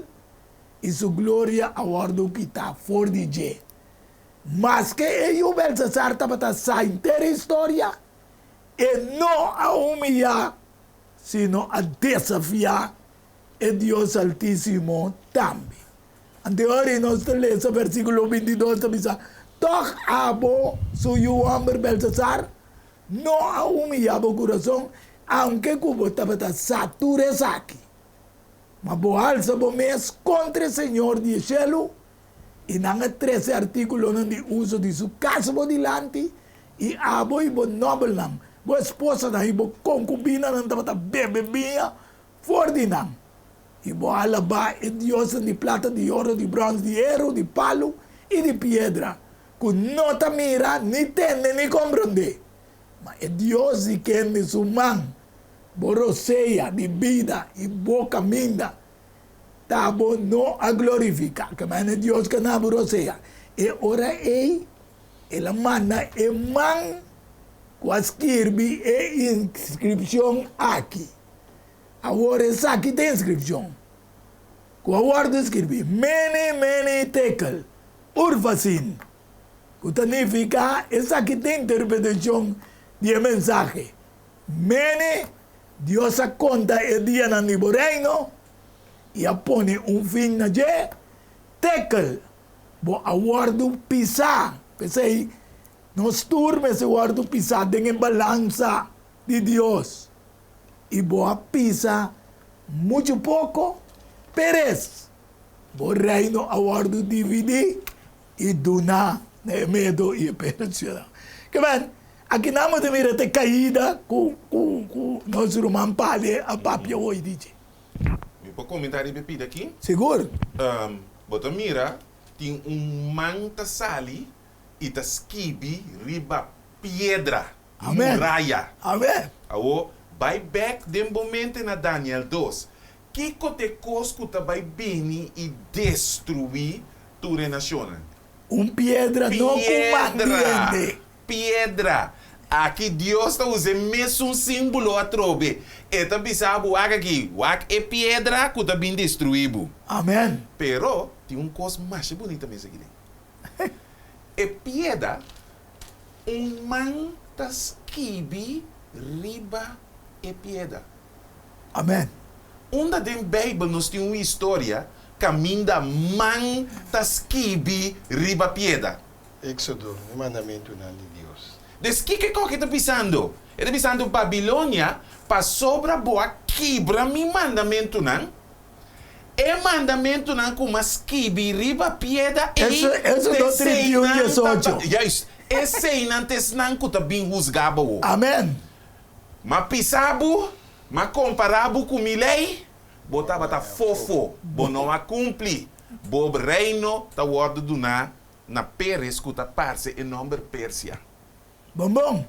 i su gloria a wòrdu kitá for di dje. Maske e yu Belsasar tabata sa henter e historia, e no a humiyá, sino a desafiá e Dios Altísimo tambe. Anto e ora nos ta lesa versíkulo bintidos ta bisa, Tòg abo, su yu hòmber Belsasar, no a humiyá bo kurason, aunke ku bo tabata sa tur esaki. Ma bo alsa bo mes kontra e Señor di e shelu, i nan a trese artíkulonan di uso di su kas bo dilanti, i abo i bo nòbelnan, bo esposanan i bo konkubinanan tabata bebe biña For di nan, i bo alabá e diosnan di plata, di oro, di bròns, di heru, di palu i di piedra, ku no ta mira, ni tende, ni komprondé. Ma e Dios di kende su man bo rosea di bida i bo kaminda ta bo no a glorifiká. Ke manera e Dios ka na bo rosea? E ora ei el a manda e man ku a skirbi e inskripshon aki. Awor esaki ta inskripshon ku a wòrdu skirbí, Mene, Mene, Tekel, Urfasin. Ku ta nifiká esaki ta interpretashon di e mensahe, Mene, Dios a konta e dianan di bo reino i a pone un fin na dje, Tekel, bo a wòrdu pisá. P'esei, nos tur mester wòrdu pisá den e balansa di Dios. I bo a pisa muchu poko, Peres, bo reino a wòrdu dividí i duná na e Medo i e Persionan. Ke men, akinan bo ta mira ta e kaida ku ku nos ruman Pale a papia hoy di dje. Mi por komentá riba e pida aki? Sigur. Bo ta mira tin un man ta sali i ta skibi riba piedra, Amen. muraya. Amen. Awor, bai bèk den bo mente na Daniel dos. Kiko ta e kos ku ta bai bini i destruí tur e nashonnan? Un piedra no ku man di Piedra! hende. Piedra! Aki Dios ta usa e mesun símbolo atrobe. E ta bisa bo, Wak aki, wak e piedra ku ta bin destruí bo. Amen. Pero, tin un kos masha bunita mes aki den. E pieda, un man ta skibi riba e pieda. Amen. Unda den Bijbel nos tin un historia caminda man ta skibi riba pieda? Éxodo, e mandamentunan di Dios. Dus kiko e koki ta bisando? E ta bisando, Babilonia, pasobra bo a kibra mi mandamentunan, e mandamentunan ku m'a skibi riba pieda ei, Éxodo 31, 18. Juist, eseinan ta esnan ku ta bin husga bo. Amen. M'a pisa bo, m'a kompará bo ku mi lei, bo tabata fofo, bo no a kumpli, bo reino ta wòrdu duná na Peres ku ta parse e nòmber Persia. Bon bon.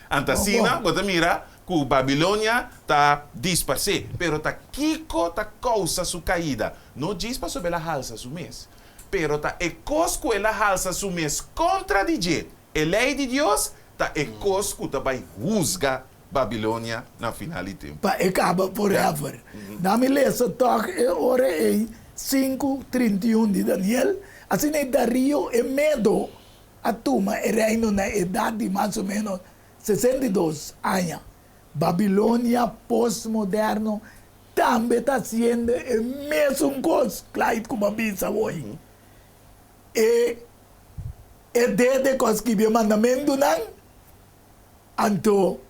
Anto asina bo ta mira ku Babilonia ta disparsé. Pero ta kiko ta kousa su kaida? No djis pasobra el a halsa su mes, pero ta e kos ku el a halsa su mes kontra di dje, E lei di Dios ta e kos ku ta bai husga Babilonia na final di tempu. Pa e kaba forever. Na mi lesa tòg e ora ei sinku 31 di Daniel, asina e Dario e Medo a tuma e reino na edat di mas o ménos 62 aña. Babilonia postmoderno tambe ta hasiendo e mesun kos, Clyde ku bo a bisa hoy. E e dede ku a skibi e mandamentunan, anto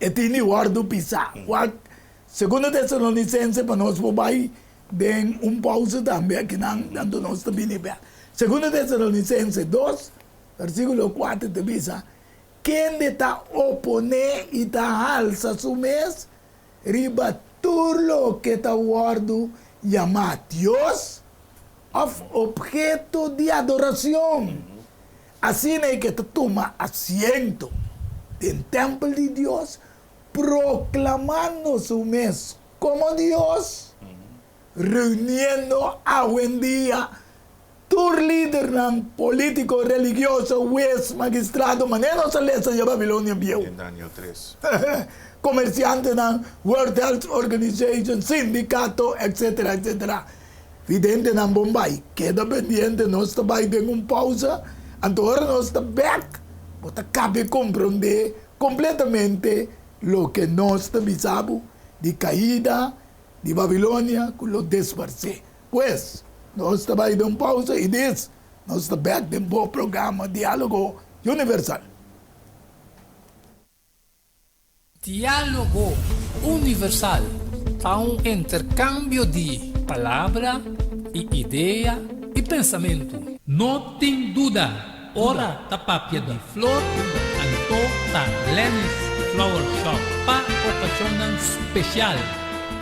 e tin di wòrdu pisá. Wak Segundo Tesalonisense pa nos por bai den un pousa tambe akinan, anto nos ta bini bèk. Segundo Tesalonisense dos, versíkulo kuater ta bisa, Kende ta oponé i ta halsa su mes riba tur loke ta wòrdu yamá Dios òf opheto di adorashon, asina e ke ta tuma asiento den tèmpel di Dios, proklamando su mes komo Dios, reuniendo awendia tur lidernan polítiko, religioso, hues, magistrado, manera nos a lesa dje Babilonia bieu. Den Daniel tres. Komersiantenan, World Health Organization, sindikato, etcetera, etcetera. Videntenan bon bai. Keda pendiente, nos ta bai den un pausa, anto ora nos ta bek, bo ta kabe komprondé kompletamente loke nos ta bisa bo di kaida di Babilonia ku lo desparsé. Pues, nos ta bai den un pausa i dis nos ta bek den bo programa Diálogo Universal. Diálogo Universal ta un interkambio di palabra i idea i pensamentu. No tin duda, ora ta papia di flor, anto ta Lenny's Flower Shop pa okashonnan spesial.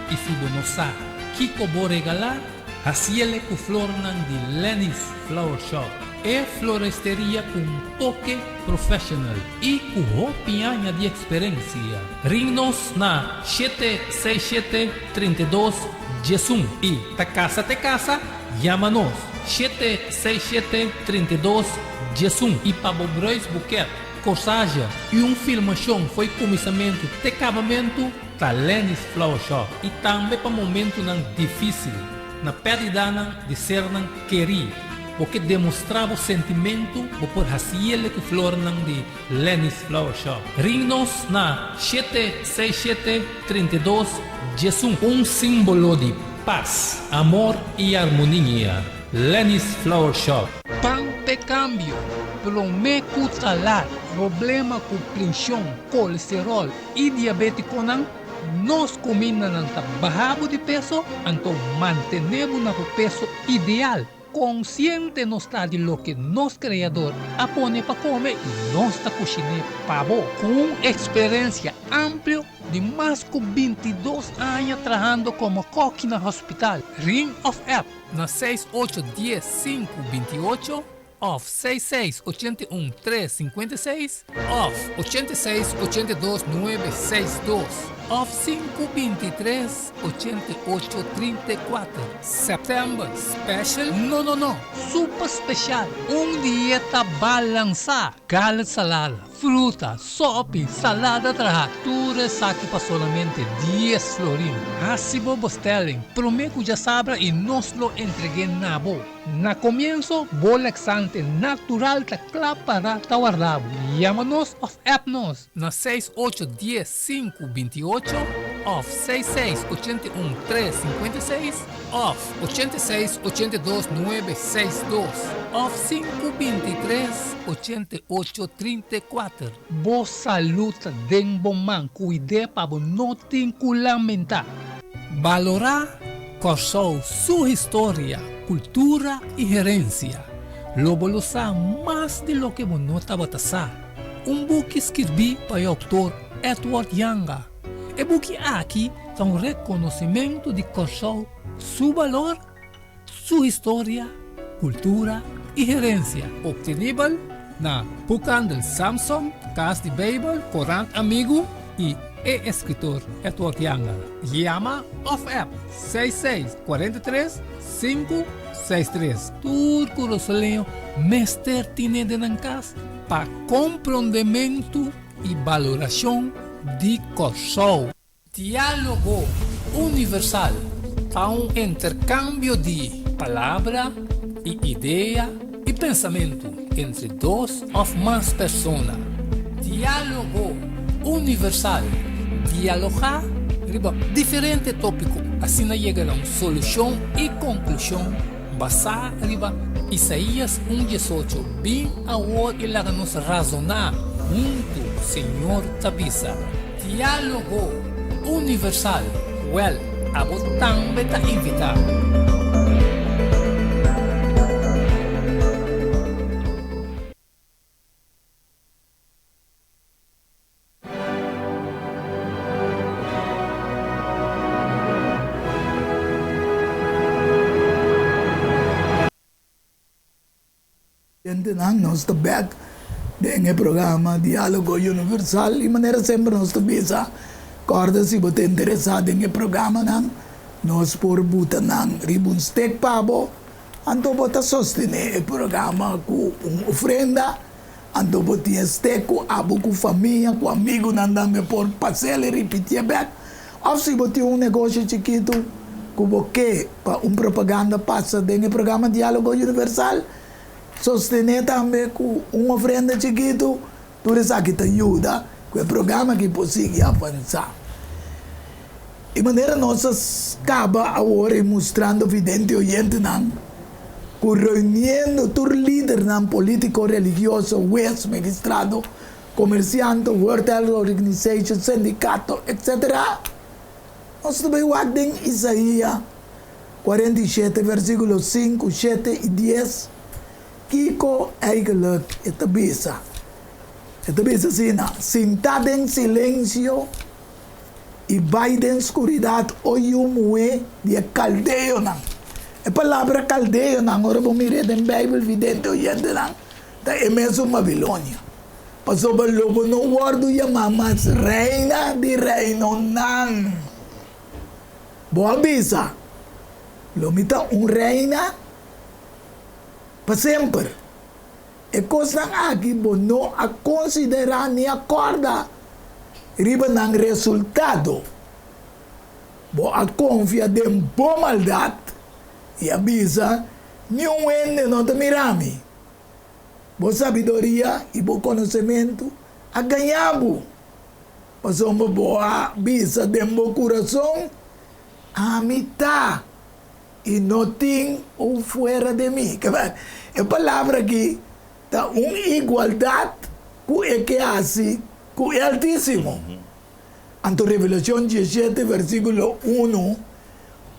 I si bo no sa kiko bo regalá, hasiele ku flornan di Lenny's Flower Shop, e floresteria ku un toke professional i ku hopi aña di eksperensia. Ring nos na 767 32 11 i ta kasa te kasa, yama nos 767 32 11 i pa bo bruidsboeket, corsage i un filmashon fo'i kuminsamentu te kabamentu ta Lenny's Flower Shop i tambe pa momentunan difísil na pèrdidanan di sernan kerí. Bo ke demostrá bo sentimentu, bo por hasiele ku flornan di Lenny's Flower Shop. Ring nos na shete seis shete 32 11. Un símbolo di pas, amor i armonia. Lenny's Flower Shop. Pan p'e kambio, promé ku ta lat. Problema ku prenshon, kolesteròl i diabétikonan, nos kumindanan ta baha bo di peso, anto mantené bo na bo peso ideal. Konsiente nos ta di loke nos Kreador a pone pa kome i nos ta kushiné pa bo. Ku un eksperensia amplio di mas ku 22 aña trahando komo kòki na hospital, ring òf app na seis ocho dies sinku 28 òf seis seis 81 tres 56 òf 86 82 nuebe seis dos òf sinku 23 88 34. September special? No no no! Super special! Un dieta balansá! Garlic salada, fruta, sopi, salada trahá, tur esaki pa solamente dies florin. Hasi bo bestelling promé ku djasabra i nos lo entreg'é na bo. Na komienso, bo laxante natural ta kla pará ta warda bo. Yama nos òf app nos na seis ocho dies sinku 28 òf seis seis 81 tres 56 òf 86 82 nuebe seis dos òf sinku 23 88 34. Bo salú ta den bo man, kuid'é pa bo no tin ku lamentá. Balorá Kòrsou su historia, kultura i herensia. Lo bo lo sa mas di loke bo no tabata sa. Un buki skirbí pa e outor Edward Janga. E buki aki ta un rekonosimentu di Kòrsou su balor, su historia, kultura i herensia. Optenibel na Boekhandel Samson, Kas di Beibel, Korant Amigu i e eskritor Edward Janga. Yama òf app seis seis 43 sinku seis tres. Tur kurasoleño mester tine den nan kas pa komprondementu i balorashon di Kòrsou. Diálogo Universal ta un interkambio di palabra i idea i pensamentu entre dos òf mas persona. Diálogo Universal, dialogá riba diferente tópiko, asina yega na un solushon i konklushon basá riba Isaías un 18, Bin awor i laga nos razoná huntu, Señor ta bisa. Diálogo Universal, Wèl, abo tambe ta invitá. Gentenan, nos ta bek den e programa Diálogo Universal i manera semper nos ta bisa, kòrda si bo ta interesá den e programanan, nos por buta nan riba un stek pa bo, anto bo ta sostené e programa ku un ofrenda, anto bo tin e stek ku abo ku famia, ku amigunan tambe por pas'el i ripitié bek. Òf si bo tin un negoshi chikitu ku bo ke pa un propaganda pasa den e programa Diálogo Universal, sostené tambe ku un ofrenda chikitu. Tur esaki ta yuda ku e programa aki por sigui avansá. E manera nos a kaba awor e mustrando vidente oyentenan ku reuniendo tur lidernan polítiko, religioso, hues, magistrado, Komersiante, World Health Organization, sindikato, etc. Nos ta bai wak den Isaia 47 versíkulo 5, 7 i 10 kiko eigenlijk e ta bisa. E ta bisa asina, Sintá den silensio i bai den skuridat, o yu muhé di e kaldeonan. E palabra kaldeonan, ora bo mir'é den Beibel vidente oyentenan, ta e mesun Babilonia. Pasobra lo bo no wòrdu yamá mas reina di reinonan. Bo a bisa, Lo mi ta un reina pa semper. E kosnan aki bo no a konsiderá ni a kòrda riba nan resultado. Bo a konfia den bo maldat i a bisa. Niun hende no ta mira mi. Bo sabiduria i bo konosementu a gaña bo, pasobra bo a bisa den bo kurason, Ami ta, i no tin un fuera di mi. E palabra aki ta un igualdat ku e ke hasi ku e Altísimo. Anto Revelashon diesshete versíkulo unu,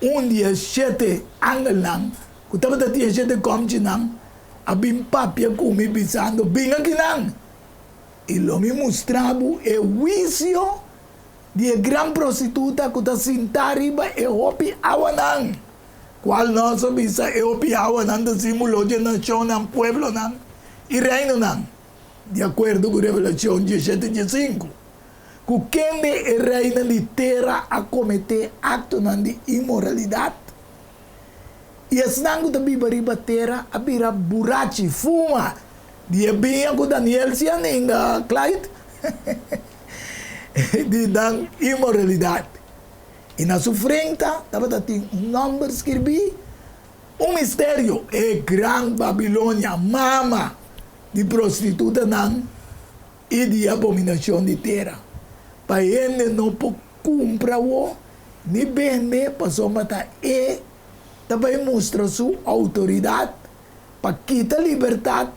un di e shete angelnan ku tabata tin e shete kòmchinan a bin papia ku mi bisando, Bin akinan, i lo mi mustra bo e huisio di e gran prostituta ku ta sintá riba e hopi awanan, kual nos a bisa e hopi awanan ta símbolo dje nashonnan, pueblonan i reinonan, di akuerdo ku Revelashon diesshete diesinku, ku kende e reinan di tera a kometé aktonan di inmoralidat, i esnan ku ta biba riba tera a bira burachi, fuma, di e biña ku Daniel si a ninga, Clyde. di nan inmoralidat. I na su frenta tabata tin un nòmber skirbí, un misterio, E Gran Babilonia, mama di prostitutanan i di abominashon di tera. Pa hende no por kumpra awor ni bende, pasobra ta e ta bai mustra su outoridat pa kita libertat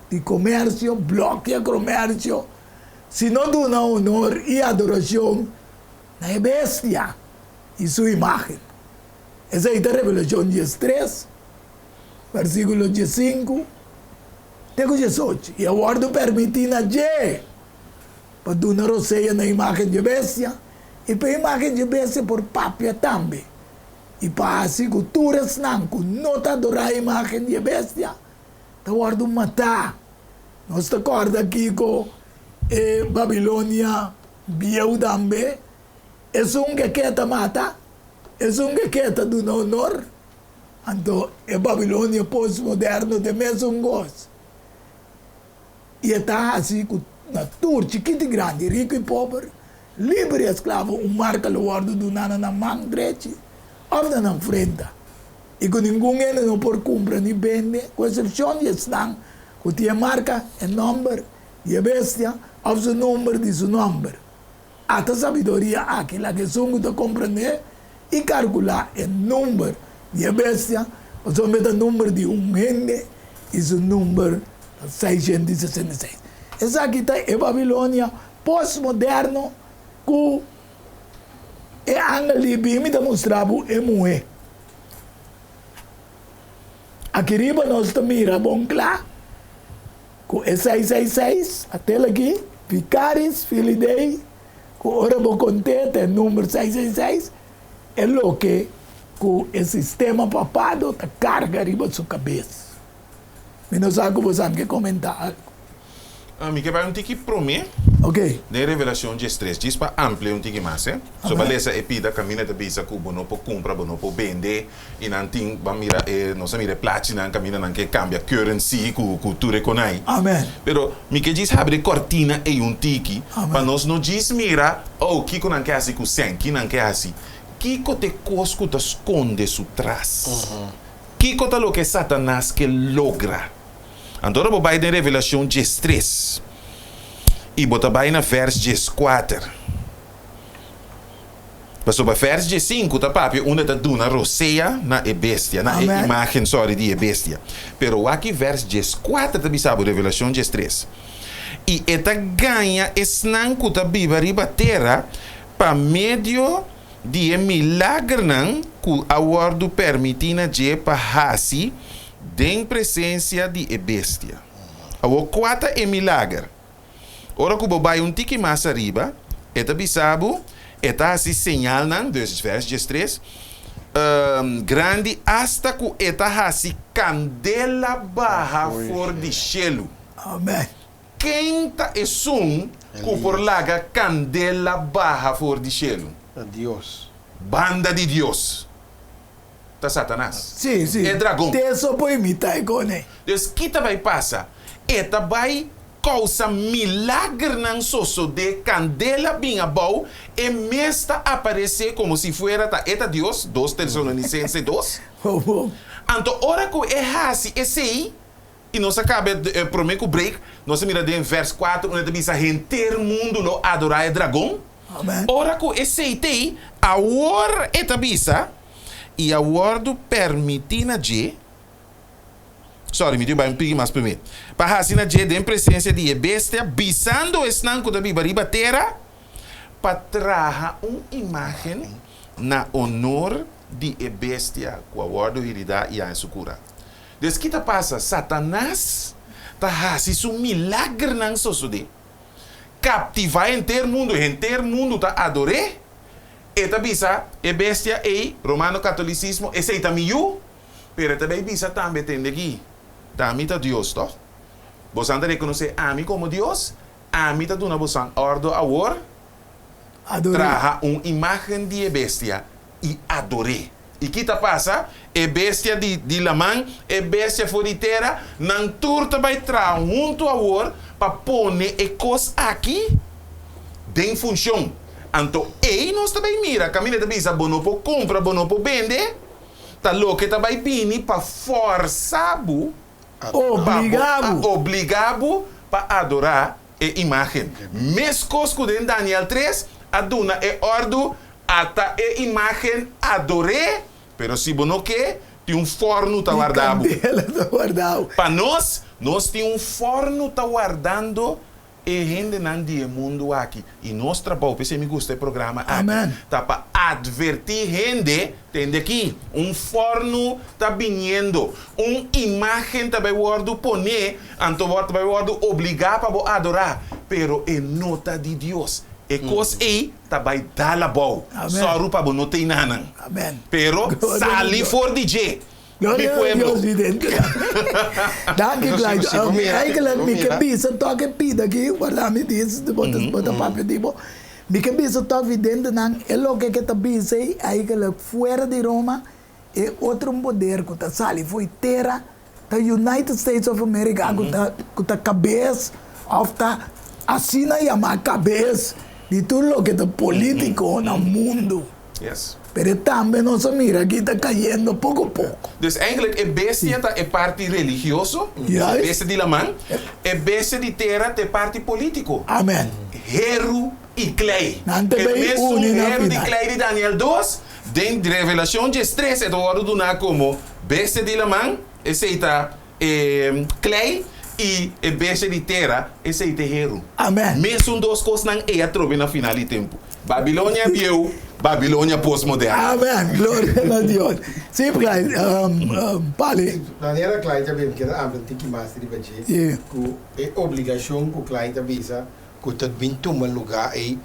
di komersio, blòkia komersio, si no duna honor i adorashon na e bestia i su imágen. Esei ta Revelashon diestres, versíkulo diesinku te ku diesocho. I a wòrdu permití na dje pa duna rosea na imágen dje bestia, i pa e imágen dje bestia por papia tambe, i pa hasi ku tur esnan ku no ta adorá e imágen di e bestia ta wòrdu matá. Nos ta kòrda kiko e Babilonia bieu tambe, esun ke ke ta mata, esun ke ke ta duna honor. Anto e Babilonia postmoderno ta e mesun kos. I e ta hasi ku na tur, chikit i grandi, riku i pober, liber i esklavo, un marka lo wòrdu duná na nan man drechi òf na nan frenta. I ku ningun hende no por kumpra ni bende, ku esepshon di esnan ku tin e marka, e nòmber di e bestia òf su number di su nòmber. Ata sabiduria aki laga esun ku ta komprendé i kalkulá e number di e bestia, pasobra e ta number di un hende i su number ta 666. Esaki ta e Babilonia postmoderno ku e angel di bin mi ta mustra bo e muhé. Aki riba nos ta mira bon kla ku e 666 a tel aki, Vicaris Filii Dei, ku ora bo kont'é ta e number 666, e loke ku e sistema papado ta karga riba su kabes. Mi no sa ku bosan ke komentá algu. Mi ke bai un tiki promé Ok. den Revelashon diestres, djis pa amplia un tiki mas, eh. So bo a lesa e pida kaminda ta bisa ku bo no por kumpra, bo no por bende, i nan tin, bo a mira e, nos a mira e plachinan kaminda nan ke kambia currency ku ku tur e konai. Amen. Pero mi ke djis habri e kortina ei un tiki, Amen. pa nos no djis mira, oh, kiko nan ke hasi ku sèn, ki nan ke hasi. Kiko ta e kos ku ta skonde su tras? Kiko ta loke Satanas ke logra? Anto ora bo bai den Revelashon diestres i bo ta bai na vèrs dieskuater, pasobra vèrs diesinku ta papia unda ta duna rosea na e bestia, na e imágen, sòri, di e bestia. Pero wak ki vèrs dieskuater ta bisa bo, Revelashon diestres, I e ta gaña esnan ku ta biba riba tera pa medio di e milagernan ku a wòrdu permití na dje pa hasi den presensia di e bestia. Awor kua ta e milager? Ora ku bo bai un tiki mas ariba, e ta bisa bo, e ta hasi señalnan, dus vers diestres, grandi asta ku e ta hasi kandela baha for di shelu. Amen. Ken ta esun ku por laga kandela baha for di shelu? Ta Dios. Banda di Dios. Ta Satanas. Sí, sí. E dragon. Te eso por imita e kone. Dus ki ta bai pasa? E ta bai. Kousa milagernan sosodé, kandela bin abou, e mes ta aparesé komo si fuera ta e ta Dios, Dos Tesalonisense dos. Anto ora ku e hasi esei, i nos a kaba e promé ku break, nos a mira den vèrs kuater unda e ta bisa henter mundu lo adorá e dragon. Ora ku esei t'ei, awor e ta bisa, i a wòrdu pèrmití na dje, Sorry, mi tin bai un piki mas primé. Pa hasi na dje den presensia di e bestia, bisando esnan ku ta biba riba tera pa traha un imágen na onor di e bestia ku a wòrdu heridá i haña su kura. Des ki ta pasa? Satanas ta hasi su milagernan sosodé, kaptivá henter mundu, henter mundu ta ador'é, e ta bisa e bestia ei, romano katolisismo, esei ta mi yu. Pero e ta bay bisa tambe, Tende aki, ta ami ta Dios, toch? Bosan ta reconoce ami como Dios? Ami ta duna bosan ordo awor, traha un imagen di e bestia y ador'é. Y ki ta pasa? E bestia di di laman, e bestia for di tera, nan tur ta bay traha hunto awor pa pone e cos aki den funcion. Anto ey nos ta bay mira, caminda ta bisa, bo no por cumpra, bo no por bende. Ta loke ta bai bini pa fòrsa bo, pa bo a obligá bo pa adorá e imágen. Meskos ku den Daniel tres a duna e òrdu, Ata e imágen, ador'é, pero si bo no ke, tin un fòrnu ta warda bo. Pa nos, nos tin un fòrnu ta wardando E hendenan di e mundu aki i nos trabou, p'esei mi gusta e programa aki, ta pa advertí hende, tende aki, un fòrnu ta biniendo, un imágen ta bai wòrdu poné, anto bo ta bai wòrdu obligá pa bo adorá, pero e no ta di Dios. E kos ei ta bai dal abou. Sòru pa bo no tei nanan. Pero sali for di dje. Mi Gloria a pueblo. Dios vidente. Danki Clyde. Si bo mira, Eigenlijk bo mi ke mira. bisa tok e pida aki, guarda mi dis, bo ta bo ta papia di bo. Mi ke bisa tok videntenan e loke ke ta bisa ei eigenlijk fuera di Roma e otro un poder ku ta sali fo'i tera ta United States of America ku ta ku ta kabes òf ta asina yamá kabes di tur loke ta politiko na mundu. Yes. Pero e tambe nos a mira aki ta cayendo poco poco. Dus eigenlijk e bestia ta e parti religioso, e bestia di laman, e bestia di tera ta e parti politico. Amen. Heru y klei. Nan ta E bay mesun uni na heru di final. klei di Daniel dos, den Revelacion diestres e ta wordo duna como bestia di laman, esey ta e klei, y e bestia di tera, esey ta e heru. Amen. Mesun dos cosnan ey a trobe na final di tempo. Babilonia bieu, Babilonia postmoderno. Amen, gloria na Dios. Sí, Clyde, pali. Manera Clyde ta bisa, mi kier amplia un tiki mas riba dje, ku e obligashon ku Clyde ta bisa ku ta bin tuma lugá ei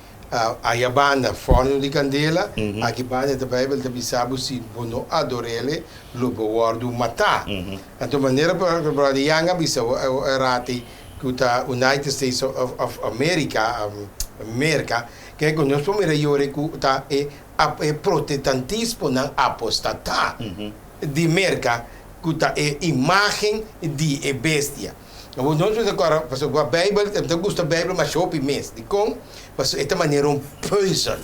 aya banda fòrnu di kandela, aki banda ta Beibel ta bisa bo si bo no ador'El lo bo wòrdu matá. Anto manera Brother Young a bisa e rati ku ta United States of America, Merka, ke ku nos por mira yori ku ta e e protestantismonan apostatá di Merka ku ta e imágen di e bestia. Awor nos mester kòrda pasobra Beibel, mi ta gusta Beibel masha hopi mes. Dikon? Pasobra e ta manera un pùzel.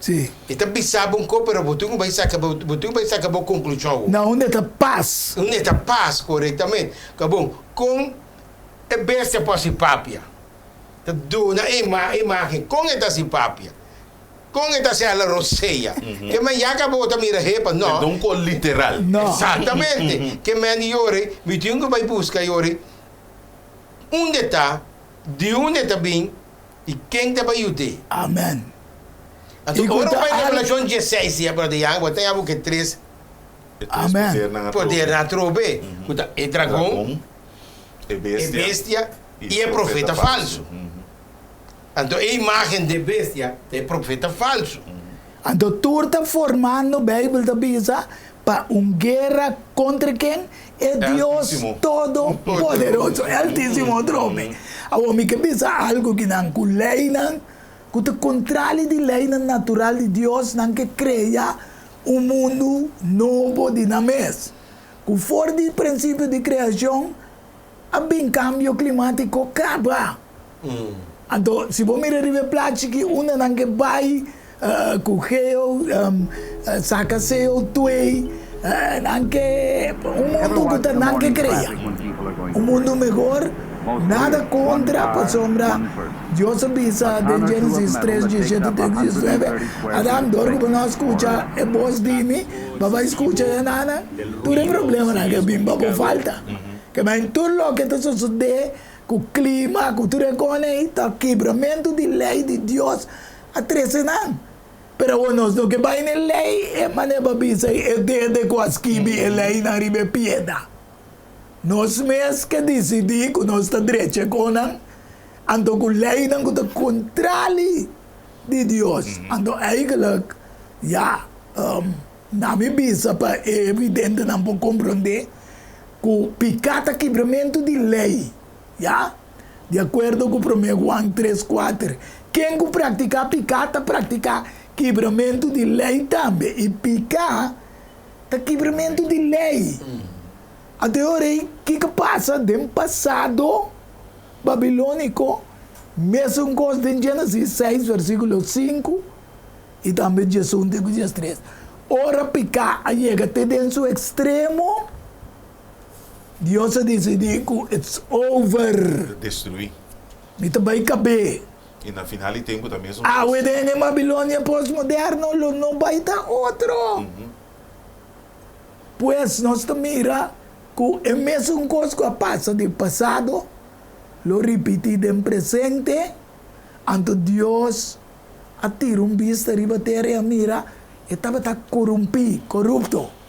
Sí. E ta bisa bo un kos pero bo tin ku bai saka bo tin ku bai saka bo konklushon awor. Na unda ta pas. Unda ta pas, korektamente. Ka bon, kon e bestia por hasi papia? Ta duna e imagen kon e ta hasi papia, kon e ta hasi ala rosea. Ke men ya ka bo ta mira hepa, no. E don kon literal. No. Exactamente. Ke men di yori, mi tin ku bai buska yori unda e ta, di unda e ta bin i ken ta bai yud'é. Amen. Anto I ku ora bo ta bai al. Revelashon dieseis ya, brother Jan, bo ta yabu ke tres E tres Amen. podernan atrobe. podernan atrobe, ku ta e dragon, Dragon, e e bestia bestia i e profeta falsu. Anto e imágen di e bestia ta e profeta falsu. Anto tur ta formando, Beibel ta bisa, pa un guera kontra ken? E Dios Todopoderoso, e Altísimo atrobe. Awor mi ke bisa algu ki nan ku leinan ku ta kontrali di leinan natural di Dios, nan ke krea un mundu nobo di nan mes, ku for di prinsipio di kreashon. A bin kambio klimátiko kaba. Anto si bo mira riba e plachi ki unda nan ke bai ku geo saka CO2, nan ke un mundu ku ta nan ke krea. Un mundu mehor, nada kontra pasobra Dios a bisa den Genesis tres diesshete te diesnuebe, Adam dor ku bo no a skucha e bos di mi, bo a bai skucha e nana, tur e problemanan ke bin pa bo falta. Ke men tur loke ta sosodé Ku klima, ku tur e kos ei ta kibramentu di lei di Dios a trese nan. Pero awor nos no ke bai na e lei e manera pa bisa e dede ku a skibi e leinan riba e piedra. Nos mes ke disidí ku nos ta drecha e kosnan, anto ku leinan ku ta kontrali di Dios. Anto eigelijk, ya, na mi bisa pa e videntenan por komprondé Ku piká ta kibramentu di lei, ya? Di akuerdo ku Promé Juan tres kuater, ken ku praktiká piká ta praktiká kibramentu di lei tambe, i piká ta kibramentu di lei. Anto e ora ei, kiko pasa den pasado babilóniko? Mesun kos den Génesis seis versíkulo sinku i tambe diesun te ku diestres. Ora piká a yega te den su ekstremo, Dios a disidí ku it's over. Destruí. Mi ta bai kab'é. I na final di tempu ta mesun kos. Awe den e Babilonia postmoderno lo no bai ta otro. Pues nos ta mira ku e mesun kos ku a pasa den pasado lo ripití den presente, anto Dios a tira un bista riba tera i a mira, e tabata korumpí, korupto.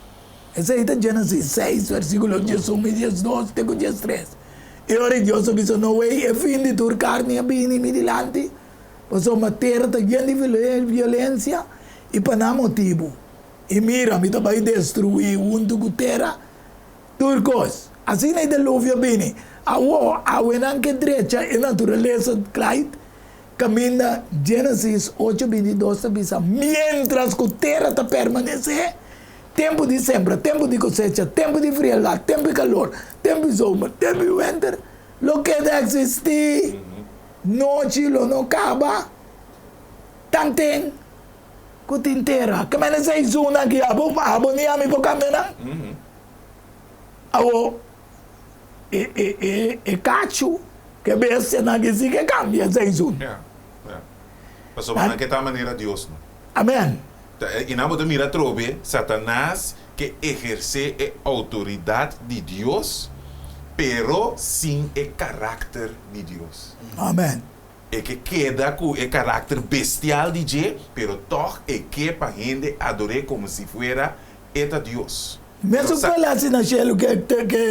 Esei ta Génesis seis, versíkulo diesun i diesdos te ku diestres. E ora ei Dios a bisa Noé, E fin di tur karni a bini mi dilanti, pasobra tera ta yen di violensia i pa nan motibu. I mira, mi ta bai destruí huntu ku tera tur kos. Asina e deluvio a bini. Awor, awenan ke drecha e naturalesa, Clyde, Kaminda Génesis ocho bintidos ta bisa, Miéntras ku tera ta permanesé, tempu di sembra, tempu di kosecha, tempu di frieldat, tempu di kalor, tempu di zomer, tempu di wenter, lo keda eksistí. Nochi lo no kaba tanten ku tin tera. Ke mene esei zona aki abo, abo ni ami por kambia nan? Awor. E e e e kachu ke bestianan ke si ke kambia seizoen. Ja, ja. Pasobra nan ke ta manera Dios no. Amen. Ta i nan bo ta mira atrobe Satanas ke ehersé e outoridat di Dios, pero sin e karakter di Dios. Amen. E ke keda ku e karakter bestial di dje, pero tòg e ke pa hende ador'é komo si fuera e ta Dios. Mesun ku el hasi na shelu ke ke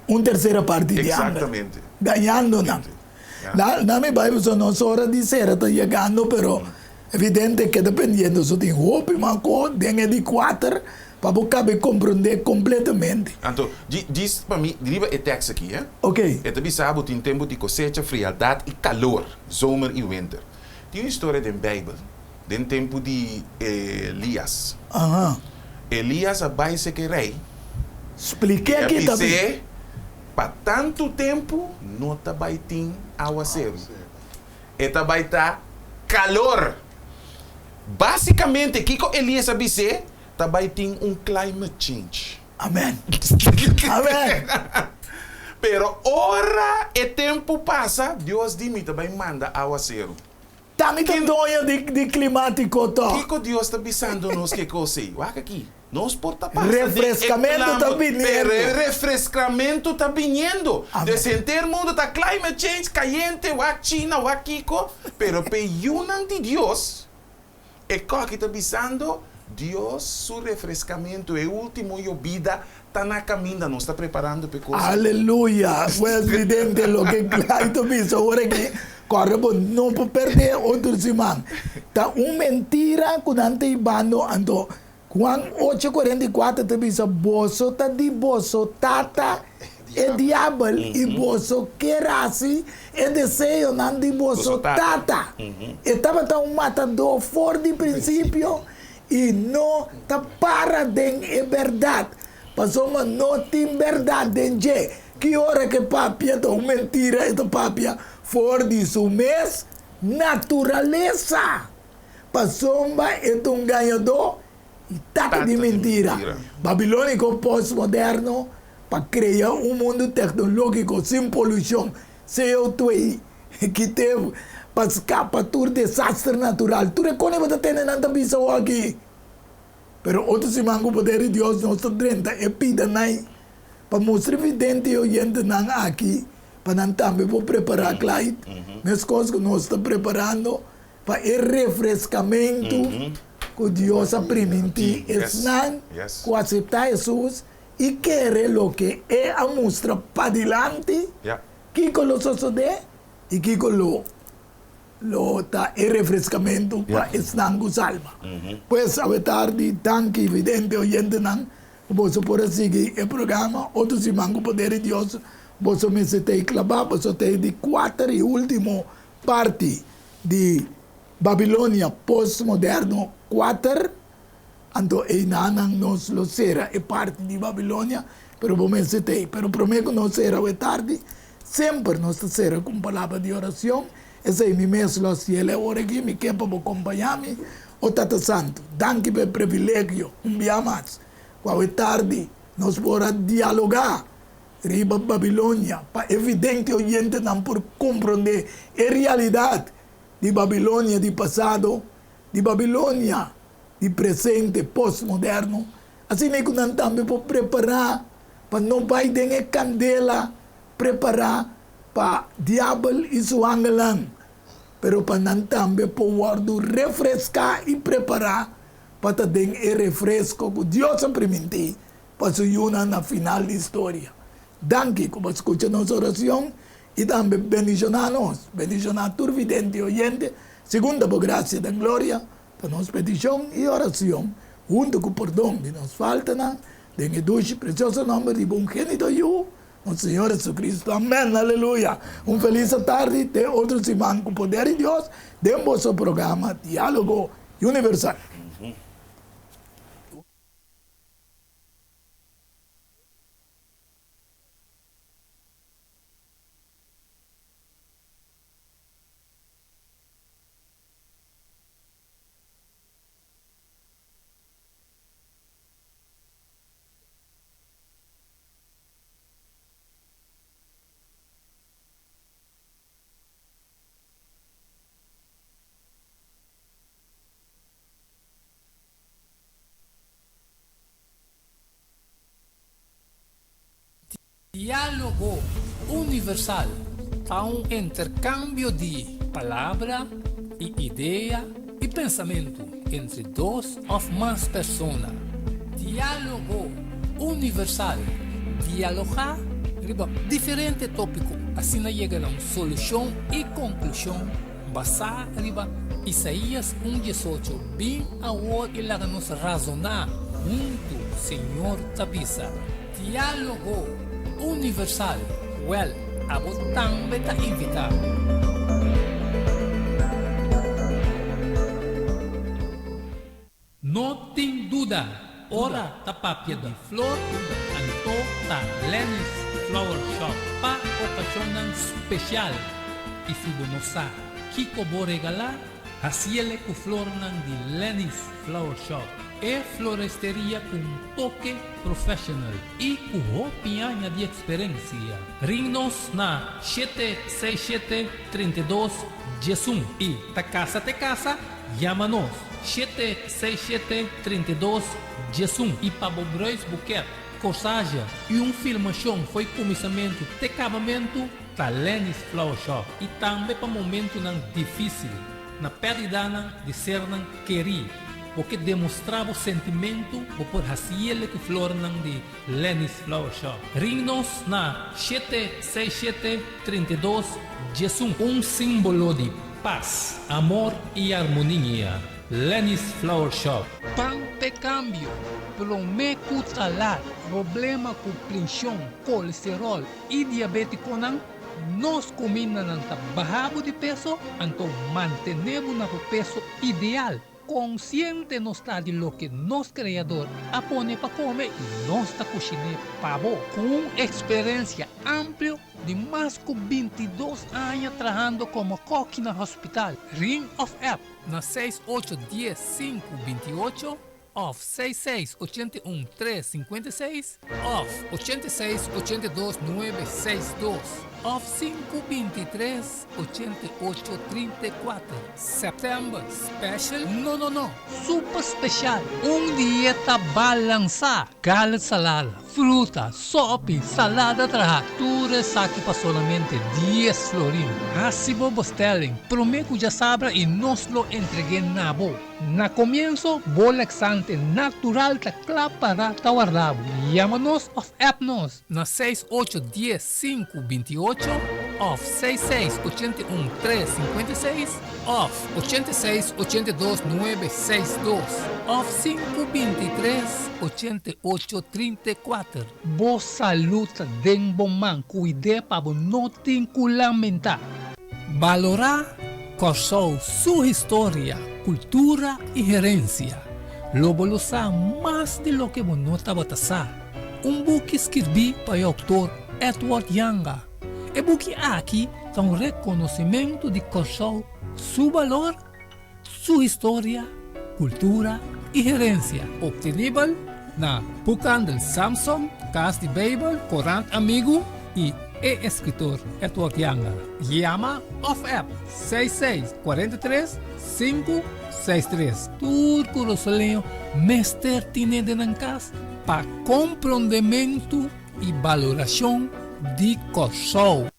un tersera parti di angel, Exactamente. gañando nan. Ja. Na mi bai pasobra nos ora di sera ta yegando, pero evidente keda pendiente so tin hopi mas ko den e di kuater pa bo kabe komprondé kompletamente. Anto, dji djis pa mi riba e tèks aki, eh. Ok. E ta bisa bo tin tempu di kosecha, frialdat i kalor, zomer i winter. Tin un historia den Beibel. Den tempu di Elias. Aha. Elias a bai seke rei. Splik'é I a aki ta bin. bis'é, Pa tantu tempu no ta bai tin awaseru. E ta bai ta kalor. Básikamente, kiko Elias a bis'é? Ta bai tin un climate change. Amen. Amen. Pero ora e tempu pasa, Dios di, Mi ta bai manda awaseru. Tambe ta doño di klimatiko tòg. Kiko Dios ta bisando nos ke kos ei? Wak aki. Nos por ta pasa den e Refreskamentu ta biniendo. Pero e refreskamentu ta biniendo. Amen. Des henter mundu ta climate change, kayente, wak China, wak kiko. Pero p'e yunan di Dios, e kòki ta bisando, Dios su refreskamentu, e ultimo yobida ta na kaminda. Nos ta preparando p'e kos ei. Aleluya! Pues vidente loke Clyde ta bisa ora aki. Kòrda bo no por pèrdè otro siman. Ta un mentira ku nan ta hibando. Anto Juan ocho kuarenta i kuater ta bisa, Boso ta di boso tata e diabel i boso kier hasi e deseonan di boso tata. E tabata un matadó for di prinsipio i no ta para den e bèrdat, pasobra no tin bèrdat den dje. Ki ora ku e papia ta un mentira, e ta papia for di su mes naturalesa. Pasobra e ta un gañadó i tata di mentira. Babilóniko postmoderno pa krea un mundu teknológiko sin polushon, CO2, ki te pa skapa tur desaster natural. Tur e kos bo ta tende nan ta bisa awor aki. Pero otro siman ku poder di Dios nos ta drenta e pida nai pa mustra evidente e oyentenan aki pa nan tambe por prepará Clyde, meskos ku nos ta preparando pa e refreskamentu ku Dios a primintí esnan ku aseptá Hesus i kere loke e a mustra padilanti, kiko lo sosodé i kiko lo lo ta e refreskamentu pa esnan ku salba. Pues, awe tardi, danki vidente oyentenan ku boso por a sigui e programa. Otro siman ku poder di Dios boso mester ta ei klabá, boso ta ei di kuater i último parti di Babilonia postmoderno kuater. Anto einanan nos lo sera e parti di Babilonia, pero bo mester ta ei. Pero promé ku nos sera awe tardi, semper nos ta sera ku un palabra di oracion. Esei mi mes lo hasiel e ora aki. Mi ke pa bo kompañá mi. O Tata Santu, danki pa e privilegio un bia mas ku awe tardi nos por a dialogá riba Babilonia pa e vidente oyentenan por komprondé e realidat di Babilonia di pasado, di Babilonia di presente postmoderno, asina ku nan tambe por prepará pa no bai den e kandela prepará pa diabel i su angelnan, pero pa nan tambe por wòrdu refreská i prepará pa ta den e refresko ku Dios a primintí pa su yunan na final di historia. Danki ku bo a skucha nos orashon i tambe bendishoná nos, bendishoná tur vidente i oyente segun ta bo grasia den gloria. Ta nos petishon i orashon, huntu ku pordon di nos faltanan, den e dushi presioso nòmber di bo ungenito Yu, nos Señor Jesucristo. Amèn. Aleluya! Un felis atardi te otro siman ku poder di Dios den boso programa Diálogo Universal. Diálogo Universal ta un interkambio di palabra i idea i pensamentu entre dos òf mas persona. Diálogo Universal, dialogá riba diferente tópiko asina yega na un solushon i konklushon basá riba Isaías un diesocho, Bin awor i laga nos razoná huntu, Señor ta bisa. Diálogo Universal, Wèl, abo tambe ta invitá. No tin duda, ora ta papia di flor, anto ta Lenny's Flower Shop pa okashonnan spesial. I si bo no sa kiko bo regalá, Hasiele ku flornan di Lenny's Flower Shop, e floresteria ku un toke professional i ku hopi aña di eksperensia. Ring nos na shete seis shete 32 diesun i ta kasa te kasa, yama nos shete seis shete 32 diesun i pa bo bruidsboeket, corsage i un filmashon fo'i kuminsamentu te kabamentu. Ta Lenny's Flower Shop i tambe pa momentunan difísil, na pèrdidanan di sernan kerí. Bo ke demostrá bo sentimentu, bo por hasiele ku flornan di Lenny's Flower Shop. Ring nos na shete seis shete 32 diesun. Un símbolo di pas, amor i armonia. Lenny's Flower Shop. Pan p'e kambio, promé ku ta lat. Problema ku prenshon, kolesteròl i diabétikonan, nos kumindanan ta baha bo di peso, anto mantené bo na bo peso ideal. Konsiente nos ta di loke nos Kreador a pone pa kome i nos ta kushiné pa bo. Ku un eksperensia amplio di mas ku 22 aña trahando komo kòki na hospital, ring òf app na seis ocho dies sinku binti ocho òf seis seis 81 3 56 òf 86 82 9 62 òf 5 23 88 34. Sèptèmber special? No no no! Super spesial! Un dieta balansá! Garlic salada, fruta, sòpi, salada trahá, tur esaki pa solamente 10 florin. Hasi bo bestelling promé ku djasabra i nos lo entreg'é na bo. Na komienso, bo laxante natural ta kla pará ta warda bo. Yama nos òf app nos na 6 8 10 5 28 òf 6 6 81 3 56 òf 86 82 9 62 òf 5 23 88 34. Bo salú ta den bo man, kuid'é pa bo no tin ku lamentá. Balorá Kòrsou su historia, kultura i herensia. Lo bo lo sa mas di loke bo no tabata sa. Un buki skirbí pa e outor Edward Janga. E buki aki ta un rekonosimentu di Kòrsou su balor, su historia, kultura i herensia. Optenibel na Boekhandel Samson, Kas di Beibel, Korant Amigu i e eskritor Edward Janga. Yama òf app 66 43 5 63. Tur kurasoleño mester tine den nan kas pa komprondementu i balorashon di Kòrsou.